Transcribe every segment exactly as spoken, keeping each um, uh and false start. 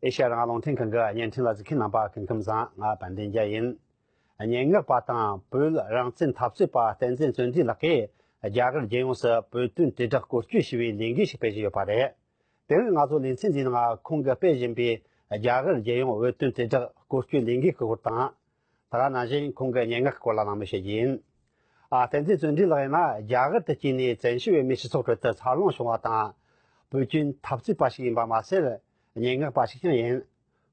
ཨེ་ཤ་ཡ་རང་དབང་རླུང་འཕྲིན་ཁང་གི་བརྙན་འཕྲིན་ལ་གཟིགས་མཁན་རྣམ་པ་སྐུ་ཁམས་བཟང་། ང་དཔལ་ལྡན་རྒྱལ་ཡིན། སྙན་ངག་པ་དང་བོད་རང་བཙན་འཐབ་རྩོད་པ་བསྟན་འཛིན་བརྩོན་འགྲུས་ལགས་ཀྱིས་རྒྱ་གར་རྒྱལ་ཡོངས་སུ་བོད་དོན་དྲིལ་བསྒྲགས་སྐོར་སྐྱོད་ཞེས་པའི་ལས་འགུལ་ཞིག་སྤེལ་བཞིན་ཡོད་པ་རེད། དེ་རིང་ང་ཚོ་ལེ་ཚན་འདིའི་ནང་ཁོང་གིས་སྤེལ་བཞིན་པའི་རྒྱ་གར་རྒྱལ་ཡོངས་བོད་དོན་དྲིལ་བསྒྲགས་སྐོར་སྐྱོད་ལས་འགུལ་གྱི་སྐོར་དང་། དེ་ག་ནང་བཞིན་ཁོང་གི་སྙན་ངག་སྐོར་ལ་གླེང་མོལ་བྱེད་རྒྱུ་ཡིན། ཨ། བསྟན་འཛིན་བརྩོན་འགྲུས་ལགས་ཡིན་ན་རྒྱ་གར་དུ་སྐྱེས་ནས་བཙན་བྱོལ་བའི་མིའི་སྤྱི་ཚོགས་ཁྲོད་དུ་འཚར་ལོངས་བྱུང་བ་དང་། བོད་དོན་འཐབ་རྩོད་པ་ཞིག་ཡིན་པ་མ་ཟད། སྙན་ངག་པ་ཞིག་ཀྱང་ཡིན།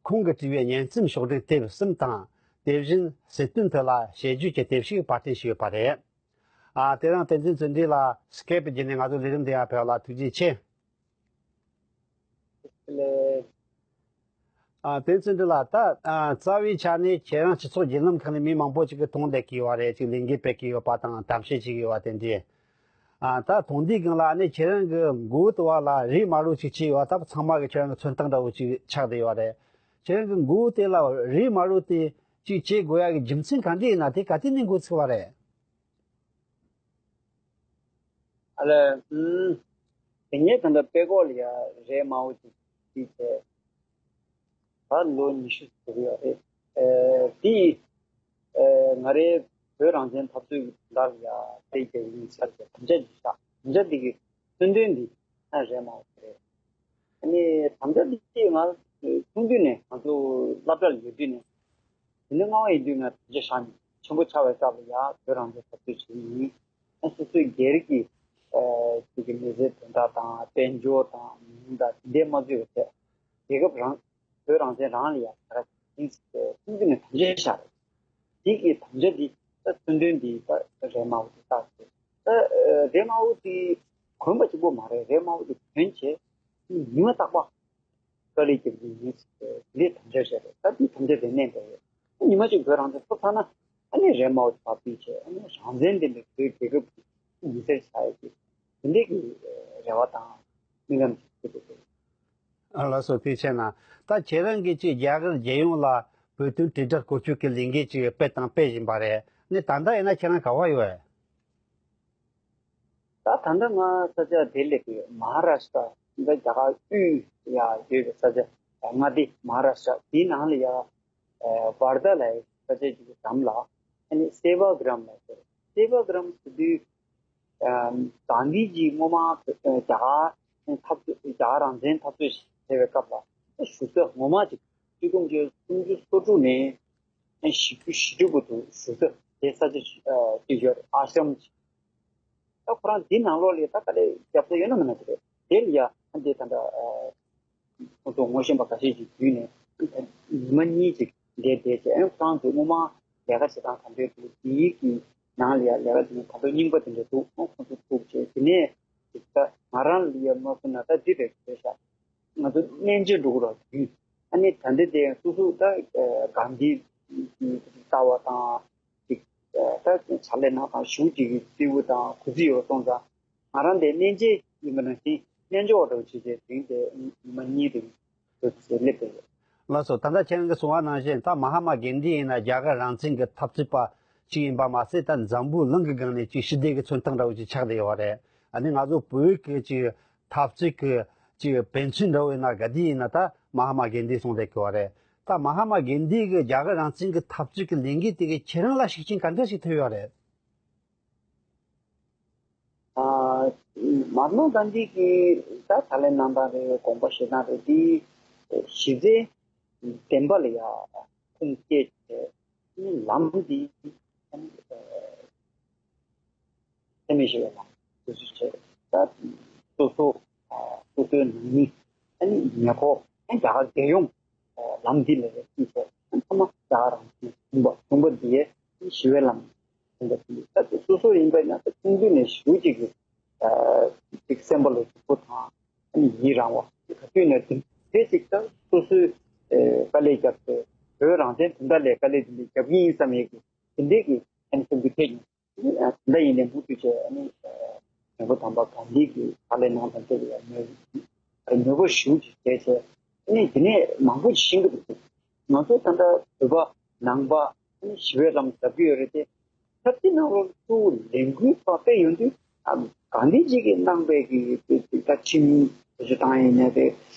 ཁོང་གིས་བྲིས་པའི་སྙན་རྩོམ་ཕྱོགས་སྒྲིག་དེབ་གསུམ་དང་། དེ་བཞིན་སྲིད་དོན་ཐད་ལ་དཔྱད་བརྗོད་ཀྱི་དེབ་ཞིག་པར་སྐྲུན་བྱས་ཡོད་པ་རེད། ཨ། དེ་རིང་བསྟན་འཛིན་བརྩོན་འགྲུས་ལགས་སི་ཀེབ་བརྒྱུད་ནས་ང་ཚོའི་ལས་རིམ་འདི་ཡར་ཕེབས་པ་ལ་ཐུགས་རྗེ་ཆེ། ལགས། ཨ། བསྟན་འཛིན་བརྩོན་འགྲུས་ལགས། ད། ཨ། རྩ་བའི་ཆ་ནས་ཁྱེད་རང་སྤྱི་ཚོགས་བརྒྱུད་ལམ་ཁག་ནས་མི་མང་པོ་ཅིག་གིས་མཐོང་བསྡད་ཀྱི་ཡོད་རེད། ཅིག་ལས་འགུལ་སྤེལ་གྱི་ཡོད་པ་དང་གཏམ་བཤད་བྱེད་ཀྱི་ཡོད་པ་དེ་འདྲས། ཨ། ད་མཐོང་དུས་སྒང་ལ་ཨ་ནི་ཁྱེད་རང་གི་མགོ་བོ་དེ་བ་ལ་རས་དམར་པོ་ཅིག་བྱས་ཡོད་པ་ད་ཚང་མ་གིས་ཁྱེད་རང་གི་མཚོན་རྟགས་འདྲ་བོ་ཅིག་ཆགས་བསྡད་ཡོད་རེད། ཁྱེད་རང་གི་མགོ་བོ་དེ་ལ་རས་དམར་པོ་དེ་ཅིག་བྱེད་དགོས་ཡ་གི་རྒྱུ་མཚན་ག་འདྲས་ཡིན་ན། དེ་ག་དུས་ནས་འགོ་ཚུགས་པ་རེད། ཨ་ལས། ཨུམ། དེ་ངས་ད་ལྟ་དཔྲལ་ཀོག་ལ་ཡ་རས་དམར་པོ་ཅིག་བྲིས་བྱས། ད་ལོ་ཉི་ཤུ་ཟིན་ཡོད་རེད། ཨེ། དེ་ཡིས། ཨེ། ང་རའི་བོད་རང་བཙན་འཐབ་རྩོད་ཀྱི་དོན་དག་ལ་ཡ་དཔེ་རྒྱག་གི་ཡིན་ཟེར་བྱས་དམ་བཅའ་ཅིག་བཞག་དམ་བཅའ་འདི་གི་མཚོན་དོན་འདི་ཨ་རས་དམར་པོ་རེད། ཨ་ནི་དམ་བཅའ་འདི་ང་ཆུང་དུས་ནས་ང་ཚོ་སློབ་གྲྭ་ལ་ཡོད་དུས་ནས། དེ་ནས་སྔ་བ་ཡིན་དུས་ང་དམ་བཅའ་བཞག་ནས་ཆེན་པོ་ཆགས་པའི་སྐབས་ལ་ཡ་བོད་རང་བཙན་འཐབ་རྩོད་བྱེད་ཀྱི་ཡིན། ཨ། སོ་སོའི་སྒེར་གྱི། ཨ། ཅིག་གི་མི་ཚེའི་དོན་དག་དང་དཔལ་འབྱོར་དང་མི་དང་དེ་འདྲས་མ་བརྩིས་པ་བྱས། རྒྱལ་ཁབ་རང་། བོད་རང་བཙན་རང་ལ་ཡ་ག་རེ་ཡིན་ཟེར་ཏེ་ཁོང་ཚོ་ནས་དམ་བཅའ་བཞག་རེད། དེ་གི་དམ་བཅའ་འདི་ད་མཚོན་དོན་འདི་ད་རས་དམར་པོ་དེ་བཏགས་ཏེ། ད་རས་དམར་པོ་དེ་གོན་པ་གཅིག་པོ་མ་རེད། རས་དམར་པོ་དེ་གོན་བྱས་ཉི་མ་རྟག་པར་དཀའ་ལས་རྒྱབ་ཀྱི་ཡིན་ཟེར་ཏེ་དེ་འདྲའི་དམ་བཅའ་བཞག་རེད། ད་དེ་དམ་བཅའ་དེ་གནས་པ་རེད། ཉི་མ་གཅིག་བོད་རང་བཙན་ཐོབ་ཚར་ན་ཨ་ནི་རས་དམར་པོ་དེ་ཕར་ཕུད་བྱས། ཨ་ནི་རང་བཙན་ལྡན་པའི་བོད་རྒྱལ་ཁབ་ཀྱི་མི་སེར་ཆགས་ཡ་གི་དེ་འདྲའི་གི་རེ་བ་དང་སྨོན་ལམ་ཞིག་ཞུ་གི་འདུག་ཨ། ལགས་སོ། ཐུགས་རྗེ་ཆེ་གནང་། ད་ཁྱེད་རང་གིས་ཅིག་རྒྱ་གར་རྒྱལ་ཡོངས་ལ་བོད་དོན་དྲིལ་བསྒྲགས་སྐོར་སྐྱོད་ཀྱི་ལས་འགུལ་ཅིག་སྤེལ་དང་སྤེལ་བཞིན་པ་རེད། ནི་ད་ལྟ་ཡིན་ན་ཁྱེད་རང་ག་པར་ཡོད་རེད། ད་ད་ལྟ་ང་ས་ཆ་དེ་སླེབས་ཡོད། མ་ཧ་ར་ཤ་ཏྲ་འདི་རྒྱ་གར་དབུས་ཡ་ཡོད་པའི་ས་ཆ། མངའ་སྡེ་མ་ཧ་ར་ཤ་ཏྲ་དེའི་ནང་ལ་ཡ། ཨ། ཝར་དྷ་ལ་ཡ་ས་ཆ་ཅིག་གི་འགྲམ་ལ་ཨ་ནི་སེ་ཝ་གྲམ་ལ་ཟེར། སེ་ཝ་གྲམ་ཟེར་དུས། ཨ། གྷན་དྷི་ཇི་སྔོན་མ་རྒྱ་གར་འཐབ་རྩོད། རྒྱ་གར་རང་བཙན་འཐབ་རྩོད་བྱས་པའི་སྐབས་ལ་བཞུགས་ས་ངོ་མ་ཅིག་ཆིག་སྟོང་དགུ་བརྒྱ་སུམ་ཅུ་སོ་དྲུག་ནས་བཞི་བཅུ་ཞེ་དྲུག་བར་དུ་བཞུགས་ས་དེ་ས་ཆ་ཅིག་ཡོད་རེད། ཨ་ཤྲམ་ཅིག་ད་ཁོ་རང་འདི་ནང་ལོགས་ལ་ད་དཀའ་ལས་རྒྱབ་ས་ཡོད་ན་མེད་ན་དེ་རེད། དེ་ལ་ཡ་ཨ་འདི་ད་ལྟ། ཨ། ཁོང་ཚོ་ངོ་ཤེས་པ་འགའ་ཤས་ཀྱིས་བརྒྱུད་ནས་ཉི་མ་གཉིས་ཅིག་བསྡད་བསྡད་བྱས། ཨ། ཁོ་རང་ཚོ་སྔོན་མ་ལས་ཀ་བྱེད་སྟངས་ག་འདྲས་འདུག་དེའི་གི་ནང་ལ་ཡ་ལས་ཀ་དེ་ནི་ད་དུང་རྙིང་པ་དེ་འདྲ་འདུག་ཁོང་ཚོ་ཐུག་བྱས། དེ་ནས་ཅིག་ད་ང་རང་ལ་ཡ་མ་གསུངས་ན་ད་འདི་རེད་ཟེར་ཤག་ང་ཚོ་གནས་མཇལ་འགྲོ་གི་རེད་བརྒྱུད། ཨ་ནི་ད་འདི་དེ་སོ་སོ་ད་གྷན་དྷི་ལྟ་བ་དང་ཅིག་ད་ཕྱག་ལས་གནང་སྟངས་ཞུ་ཅིག་གི་བརྩི་བ་དང་གུས་བརྩི་ཡོད་སོང་ཙང་། ང་རང་དེ་གནས་མཇལ་ཡིན་པ་ནང་བཞིན་གནས་མཇལ་བ་འདྲ་བོ་བྱས་བྱས་དེ་རིང་དེ་ཉི་མ་གཉིས་རིང་དུ་སླེབས་པ་རེད། ལགས་སོ། ད་ལྟ་ཁྱེད་རང་གིས་གསུངས་པ་ནང་བཞིན་ད་མ་ཧ་མ་གྷན་དྷི་ཡིན་ན་རྒྱ་གར་རང་བཙན་གྱི་འཐབ་རྩོད་པ་ཞིག་ཡིན་པ་མ་ཟད། ད་འཛམ་བུ་གླིང་གི་སྒང་ནས་ཅིག་ཞི་བདེ་གི་མཚོན་རྟགས་འདྲ་བོ་ཅིག་ཆགས་བསྡད་ཡོད་རེད། ཨ་ནི་ང་ཚོ་བོད་ཀྱི་ཅིག་འཐབ་རྩོད་ཀྱི་ཅིག་དཔེ་མཚོན་འདྲ་བོ་ཡིན་ན་ག་དུས་ཡིན་ན་ད་མ་ཧ་མ་གྷན་དྷི་གསུངས་བསྡད་ཀྱི་ཡོད་རེད། ད་མ་ཧ་མ་གྷན་དྷི་གི་རྒྱ་གར་རང་བཙན་གྱི་འཐབ་རྩོད་ཀྱི་ལས་འགུལ་དེ་གིས་ཁྱེད་རང་ལ་ཤུགས་རྐྱེན་ག་འདྲ་ཞིག་ཐེབས་ཡོད་རེད། ཨ། མ་ཧ་མ་གྷན་དྷི་གི་ད་ཕྱག་ལས་གནང་སྟངས་རེད། དགོངས་པ་བཞེས་སྟངས་རེད། འདི་གཞི་རྩའི་བདེན་པ་ལ་ཡ་ཁུངས་སྐྱེལ་བྱས། ལམ་འདི་ཚད་མེད་ཞེས་པའི་ལམ་འདི་ཚོ་བྱས། ད་སོ་སོ་སོ་སོའི་ནང་མི་ཉེ་འཁོར་རྒྱ་གར་རྒྱལ་ཡོངས་ལམ་འདི་ལ་ཡ་ཅིག་བྱས། ཚང་མ་རྒྱ་གར་རང་བཙན་བྱུང་བ་བྱུང་བ་འདི་ཡའི་ཞི་བའི་ལམ་ཡིན་པ་དེ། ད་སོ་སོ་ཡིན་པ་ཡིན་ན་ད་ཆུང་དུས་ནས་ཞེ་པོ་ཅིག་གི་ཅིག་སེམས་པ་ལ་སྡུག་པོ་དང་ཨ་ནི་ཡི་རང་བ་ག་དུས་ནས་དེ་འདྲ་ཅིག་ད་སོ་སོའི་དཀའ་ལས་བརྒྱབ་སྟེ་བོད་རང་བཙན་དོན་དག་ལ་དཀའ་ལས་དེ་འདྲ་བརྒྱབ་ཀྱི་ཡིན་བསམ་ཡས་ཀྱི་དེ་འདྲས་ཀྱི་ཨ་ནི་སེམས་འགུལ་ཐེབས་ཡོང་། ད་ཡིན་ནའི་མུ་མཐུད་བྱས་ཨ་ནི་མེས་པོ་དམ་པ་གྷན་དྷི་གི་ཕྱག་ལས་གནང་སྟངས་དེ་ལ་ཡང་མོས་མོས་པ་ཞེ་པོ་ཅིག་བྱས་བྱས། ཨ་ནི་དེ་ནས་མང་པོ་ཞིག་ཤེས་ཀྱི་འདུག་ང་ཚོ་ད་ལྟ་བོད་པ་ནང་པ་ཨ་ནི་ཞི་བའི་ལམ་ཟབ་ཀྱི་ཡོད་རེད་དེ། ཆབ་སྲིད་ནང་ལོགས་ཚུར་ལས་འགུལ་ཕར་སྤེལ་ཡོང་དུས་ཨ་གྷན་དྷི་ཇི་གིས་གནང་པའི་གི་དེ་དེ་ད་ཁྲིམས་བཟོ་སྟངས་ཡིན་ནའི་དེ་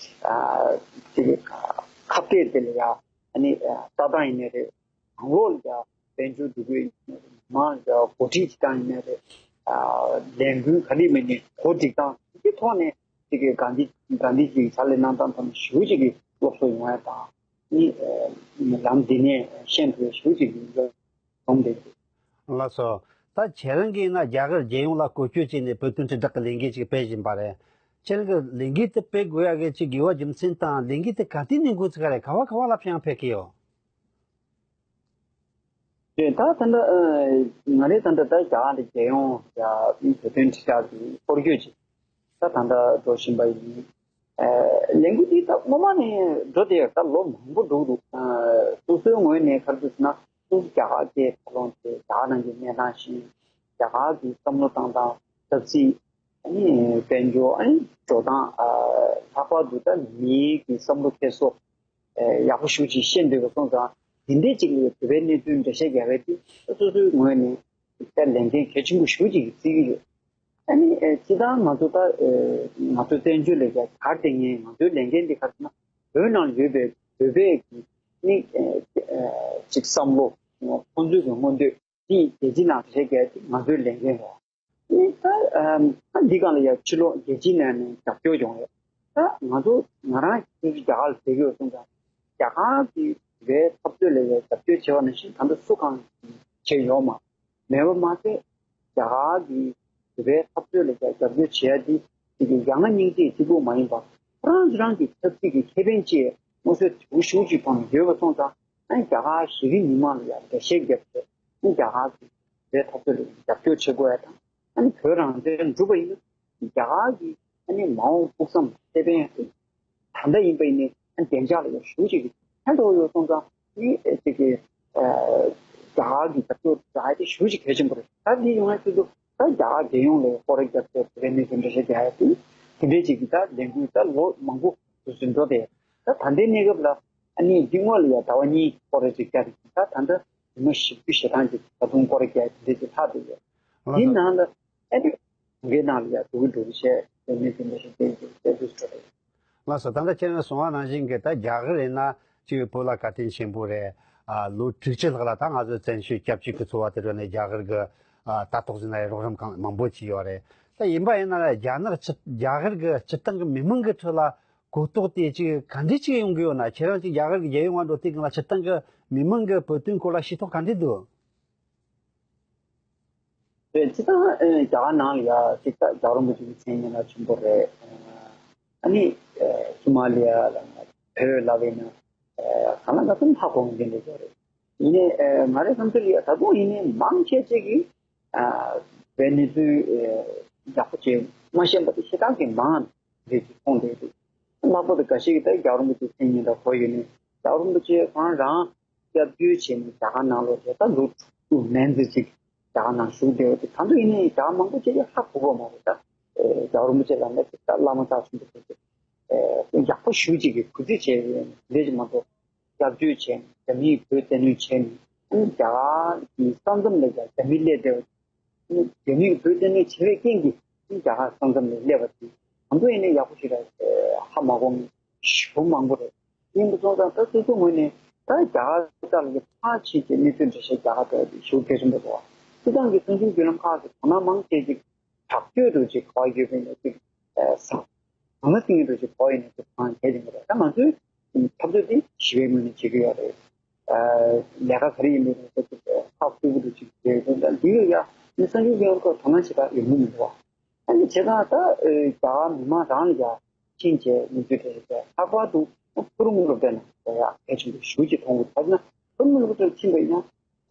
ཨ་དེ་གི་ག་ ཁ་གཏད་དེ་ལ་ཡ་ཨ་ནི་ལྟ་སྟངས་ཡིན་ནའི་རེད། ནང་ལོགས་ལ་ཡ་དཔལ་འབྱོར་འགྲོ་སྐྱོད་ཡིན་ནའི་རེད། མི་མང་ལ་ཡ་གོ་སྒྲིག་བྱེད་སྟངས་ཡིན་ནའི་རེད། ལས་འགུལ་ག་རེ་མིན་ནའི་གོ་སྒྲིག་སྟངས་དེ་ཐོག་ནས་དེ་གའི་དགའ་ལྡན་དགའ་ལྡན་གྱི་ཕྱག་ལས་གནང་སྟངས་ཐོག་ནས་ཞེ་པོ་ཅིག་གི་སློབ་གསོ་ཡོང་ཡ་དང་། ནི་ལམ་འདི་ནས་ཤེས་ཐུབ་ཞེ་པོ་ཅིག་གི་འཛོམས་བསྡད་འདུག་ལགས་སོ། ད་ཁྱེད་རང་གིས་ན་རྒྱ་གར་རྒྱལ་ཡོངས་ལ་བཀོལ་སྤྱོད་བྱས་ནས་བོད་དོན་དྲིལ་བསྒྲགས་ཀྱི་ལས་འགུལ་ཅིག་སྤེལ་བཞིན་པ་རེད། ཁྱེད་རང་གིས་ལས་འགུལ་དེ་སྤེལ་དགོས་ཡ་གི་ཅིག་དགོས་པ་རྒྱུ་མཚན་དང་ལས་འགུལ་དེ་ག་དུས་ནས་འགོ་ཚུགས་ཀ་རེད། ག་བ་ག་བ་ལ་ཕན་ཡང་ཕན་གི་ཡོད། རེད། ད་ད་ལྟ་ང་རེ་ད་ལྟ་ད་རྒྱ་གར་རྒྱལ་ཡོངས་ཡ་བོད་དོན་དྲིལ་བསྒྲགས་ཀྱི་སྐོར་སྐྱོད་ཅིག་ད་ད་ལྟ་འགྲོ་བཞིན་པ་ཡིན། ལས་འགུལ་འདི་ད་སྔོན་མ་ནས་འགྲོ་བསྡད་ཡོད། ད་ལོ་མང་པོ་འགྲོ་གི་འདུག་སོ་སོའི་ངོས་ནས་ག་རེ་ཟེར་ན་སོ་སོ་རྒྱ་གར་གྱི་ཁ་ལོང་དེ་རྒྱ་གར་ནང་གི་གནས་སྟངས་ཤེས། རྒྱ་གར་གྱི་བསམ་བློ་བཏང་སྟངས་ཆབ་སྲིད། ཨ་ནི་དཔལ་འབྱོར། ཨ་ནི་འགྲོ་སྟངས། ལྷག་པར་དུ་ད་མིའི་གི་བསམ་བློ་འཁྱེར་སོ། ཡག་པོ་ཞེ་པོ་ཅིག་ཤེས་འདོད་པ་སོང་ཙང་འདི་འདྲས་ཅིག་ལ་བོད་པའི་གནད་དོན་འགྲེལ་བཤད་རྒྱག་ཡ་དེ་སོ་སོའི་ངོས་ནས་ད་ལས་འགན་གལ་ཆེན་པོ་ཞེ་པོ་ཅིག་བརྩི་གི་ཡོད། ཨ་ནི་ཨེ་སྤྱིར་བཏང་ང་ཚོ་ད་ཨེ་ང་ཚོ་བཙན་བྱོལ་ལ་ཡ་གར་བསྡད་མཁན་ང་ཚོའི་ལས་འགན་དེ་ག་རེ་ཟེར་ན་བོད་ནང་ཡོད་པའི་བོད་པའི་གི་ནི་ཨེ་ཨེ་ཅིག་བསམ་བློ་ཁོང་ཚོའི་གི་མངོན་འདོད་དེ་རྒྱལ་སྤྱི་ནང་བཤད་རྒྱུ་དེ་ང་ཚོའི་ལས་འགན་རེད། ཨ་ནི་ད་ཨེ་ད་འདི་སྒང་ལ་ཡ་ཕྱི་ལོགས་རྒྱལ་སྤྱིའི་ནང་ནས་རྒྱབ་སྐྱོར་ཡོང་རེད། ད་ང་ཚོ་ང་རང་སོ་སོ་རྒྱ་གར་ལ་བསྡད་ཡོད་སོང་ཙང་རྒྱ་གར་གི་བོད་པའི་འཐབ་རྩོད་ལ་ཡ་རྒྱབ་སྐྱོར་བྱས་པ་ནང་བཞིན་ད་ལྟ་སུ་གང་བྱས་ཡོད་མ་མེད་པ་མ་ཟད། རྒྱ་གར་གྱིས་བོད་པའི་འཐབ་རྩོད་ལ་རྒྱབ་སྐྱོར་བྱེད་ཡ་འདི་དེ་གི་ཡ་ང་སྙིང་རྗེ་གཅིག་པུ་མ་ཡིན་པར་ཁོ་རང་ཚོ་རང་གི་ཆབ་སྲིད་ཀྱི་ཁེ་ཕན་ཆེད་མངོན་གསལ་དོད་པོ་ཞེ་པོ་ཅིག་ཐོག་ནས་ཡོད་པ་སོང་ཙང་། ཨ་ནི་རྒྱ་གར་གཞི་རིམ་མི་མང་ལ་ཡང་འགྲེལ་བཤད་བརྒྱབ་བྱས། ཨ་ནི་རྒྱ་གར་གྱི་བོད་པའི་འཐབ་རྩོད་ལ་རྒྱབ་སྐྱོར་བྱེད་དགོས་ཡ་དང་། ཨ་ནི་བོད་རང་བཙན་འགྲུབ་པ་ཡིན་ན་རྒྱ་གར་གྱི་ཨ་ནི་མ་འོངས་ཕུགས་བསམ་ཁེ་ཕན་ཡང་དེ། ད་ལྟ་ཡིན་པ་ཡིན་ནའི་ཨ་ནི་བདེ་འཇགས་ལ་ཡང་ཞེ་པོ་ཅིག་ཕན་ཐོགས་ཡོད་སོང་ཙང་། ཨ་ནི་ཨེ་ཅིག་གི་ཨ་རྒྱ་གར་གྱི་རྒྱབ་སྐྱོར་རག་ཡ་དེ་ཞེ་པོ་ཅིག་གལ་ཆེན་པོ་རེད། ད་འདི་ཡོང་ཡ་ཆེད་དུ་ད་རྒྱ་གར་རྒྱལ་ཡོངས་ལ་སྐོར་ར་བརྒྱབ་བྱས་བོད་པའི་གནད་དོན་འགྲེལ་བཤད་རྒྱག་ཡ་དེ་དེ་འདྲའི་ཅིག་གི་ད་ལས་འགུལ་ད་ལོ་མང་པོ་དུས་སུ་འགྲོ་བསྡད། ད་ད་ལྟའི་གནས་སྐབས་ལ་ཨ་ནི་འདི་སྔོན་ལ་ཡ་ཟླ་བ་གཉིས་སྐོར་ར་ཅིག་བརྒྱབ་ཡིན། ད་ད་ལྟ་ཉི་མ་བཞི་བཅུ་ཞེ་གྲངས་ཅིག་ད་དུང་སྐོར་ར་བརྒྱབ་དེ་འདྲ་ཅིག་ལྷག་བསྡད་ཡོད། ལགས་འདི་སོ། ནང་ལ་ཨ་ནི་གྲོང་ཁྱེར་ནང་ལ་ཡ་འགྲོ་གི་འགྲོ་གི་བྱས་དེ་ནས་དེ་འདྲ་ཞིག་བསྡད་ཡོད་དེ་དུས་སུ་འགྲོ་རེད། ལགས་སོ། ད་ལྟ་ཁྱེད་རང་གསུང་བ་ནང་བཞིན་གྱི་ད་རྒྱ་གར་ཡིན་ན་ཅིག་བོད་ལ་བཀའ་དྲིན་ཆེན་པོ་རེད། ཨ་ལོ་དྲུག་ཅུ་ལྷག་ལ་ད་ང་ཚོ་བཙན་བྱོལ་སྐྱབས་བཅོལ་གྱི་འཚོ་བ་དེ་རོལ་ནས་རྒྱ་གར་གྱི་ཨ་ལྟ་རྟོག་ཟིན་ན་རོགས་རམ་གང་མང་པོ་བྱས་ཡོད་རེད། ད་ཡིན་པ་ཡིན་ན་རྒྱ་ནག་སྤྱི་རྒྱ་གར་གྱི་སྤྱིར་བཏང་གི་མི་མང་གི་ཁྲོད་ལ་གོ་རྟོགས་དེ་ཅིག་ག་འདྲས་ཅིག་ཡོང་གི་ཡོད་ན། ཁྱེད་རང་ཅིག་རྒྱ་གར་གྱི་རྒྱལ་ཡོངས་ང་འགྲོ་དུས་སྒང་ལ་སྤྱིར་བཏང་གི་མི་མང་གི་བོད་དོན་སྐོར་ལ་ཤེས་རྟོགས་ག་འདྲས་འདུག་རེད། སྤྱིར་བཏང་ཨེ་རྒྱ་གར་ནང་ལ་ཡ་གཅིག་ད་རྒྱལ་བ་རིན་པོ་ཆེ་གི་མཚན་སྙན་གྲགས་ཆེན་པོ་རེད། ཨ་ནི་ཨེ་སོ་མ་ལི་ཡ་ལ་བོད་ལབ་པ་ཡིན་ན་ཨེ་གང་ལ་གང་འཚམ་ཧ་གོ་མཁན་དེ་འདྲ་ཅིག་རེད། ཡིན་ནའི་ཨེ་ང་རའི་བསམ་ཚུལ་ལ་ཡ་ད་དུང་ཡིན་ནའི་མང་ཆེ་ཅིག་གིས་ཨ་བོད་གནས་ཚུལ་ཨེ་ཡག་པོ་ཅིག་མ་ཤེས་པ་དེ་ཞེ་དྲག་གི་མང་རེད་ཅེས་མཐོང་བསྡད་འདུག་ལྷག་པར་དུ་འགའ་ཞིག་གིས་ད་རྒྱལ་བ་རིན་པོ་ཆེ་མཚན་སྙན་གྲགས་གོ་ཡོད་ནའི་རྒྱལ་བ་རིན་པོ་ཆེ་གང་རང་སྐྱབས་བཅོལ་བྱས་ནས་རྒྱ་གར་ནང་ལོགས་ལ་ད་ལོ་དྲུག་ཅུ་མན་ཙམ་ཅིག་རྒྱ་གར་ནང་བཞུགས་བསྡད་ཡོད་དེ། ད་དུང་ཡིན་ནའི་རྒྱ་གར་མང་པོ་ཅིག་གིས་ཧ་གོ་གི་མ་རེད། ད་རྒྱལ་བ་རིན་པོ་ཆེ་ལ་ནི་ད་བླ་མ་རྩ་ཆེན་པོ་དེ་ཚོ་ཡག་པོ་ཞེ་པོ་ཅིག་གིས་གུས་བརྩི་བྱས་ཡོད་ནའི་དེ་འདྲ་ཅིག་མ་གཏོགས། སྐྱབས་བཅོལ་བྱས་ནས་རྒྱ་མིས་བོད་བཙན་གནོན་བྱས་ནས་ཨ་ནི་རྒྱ་གར་གྱི་ས་མཚམས་ལ་ཡང་རྒྱ་མི་སླེབས་བསྡད་པ། ཨ་ནི་རྒྱ་མིས་བོད་བཙན་གནོན་བྱས་པའི་རྐྱེན་གྱིས་ཨ་ནི་རྒྱ་གར་ས་མཚམས་ལ་སླེབས་པ་དེ་ང་ཚོ་ཡིན་ན་ཡག་པོ་ཞིག་ལ་ཧ་མ་གོ་མཁན་ཞེ་པོ་མང་པོ་རེད། ཡིན་པ་སོང་ཙང་ད་སོ་སོའི་ངོས་ནས་ད་རྒྱ་གར་ལ་ཕར་ཕྱིན་བྱས་གནས་ཚུལ་འགྲེལ་བཤད་རྒྱག་ག་འགྲོ་ཡ་དེ་ཞེ་པོ་གལ་ཆེན་པོ་འདུག་བ། སྤྱིར་བཏང་གི་གསར་འགྱུར་བརྒྱུད་ལམ་ཁག་གིས་དོ་སྣང་མང་ཆེ་ཅིག་དྲག་སྤྱོད་དུ་ཅིག་ག་བ་ཡོད་པའི་ནས་ཅིག་ཨ་ཟང་ཟང་ཟིང་དུ་ཅིག་ག་བ་ཡོད་ནས་ཅིག་གང་བྱས་ཀྱི་མ་རེད། ད་ང་ཚོའི་འཐབ་རྩོད་འདི་ཞི་བའི་ངོས་ནས་བྱེད་ཀྱི་ཡོད་རེད། ཨ་ལས་ཀ་ག་རེ་ཡིན་པའི་ནས་ཅིག་ཁག་ཐུག་གི་འདུག་ཅིག་བྱས་ཀྱི་འདུག་ད་འདི་ཡོད་ཡ་ནི་གསར་འགྱུར་སྐྱོན་ཁོ་དོ་སྣང་བྱེད་པ་ཡོང་གི་མི་འདུག་བ། ཨ་ནི་བྱས་ཙང་ད་རྒྱ་གར་མི་མང་རང་ལ་ཡ་ཕྱིན་བྱས་ནས་ཚུལ་དེ་རེད། ལྷག་པར་དུ་ཕུ་རུ་སློབ་གྲྭ་ནང་ལ་ཡ་གལ་ཆེན་པོ་ཞེ་པོ་ཅིག་མཐོང་གི་འདུག་ད་ན་ཕུ་རུ་སློབ་གྲྭར་ཕྱིན་པ་ཡིན་ན།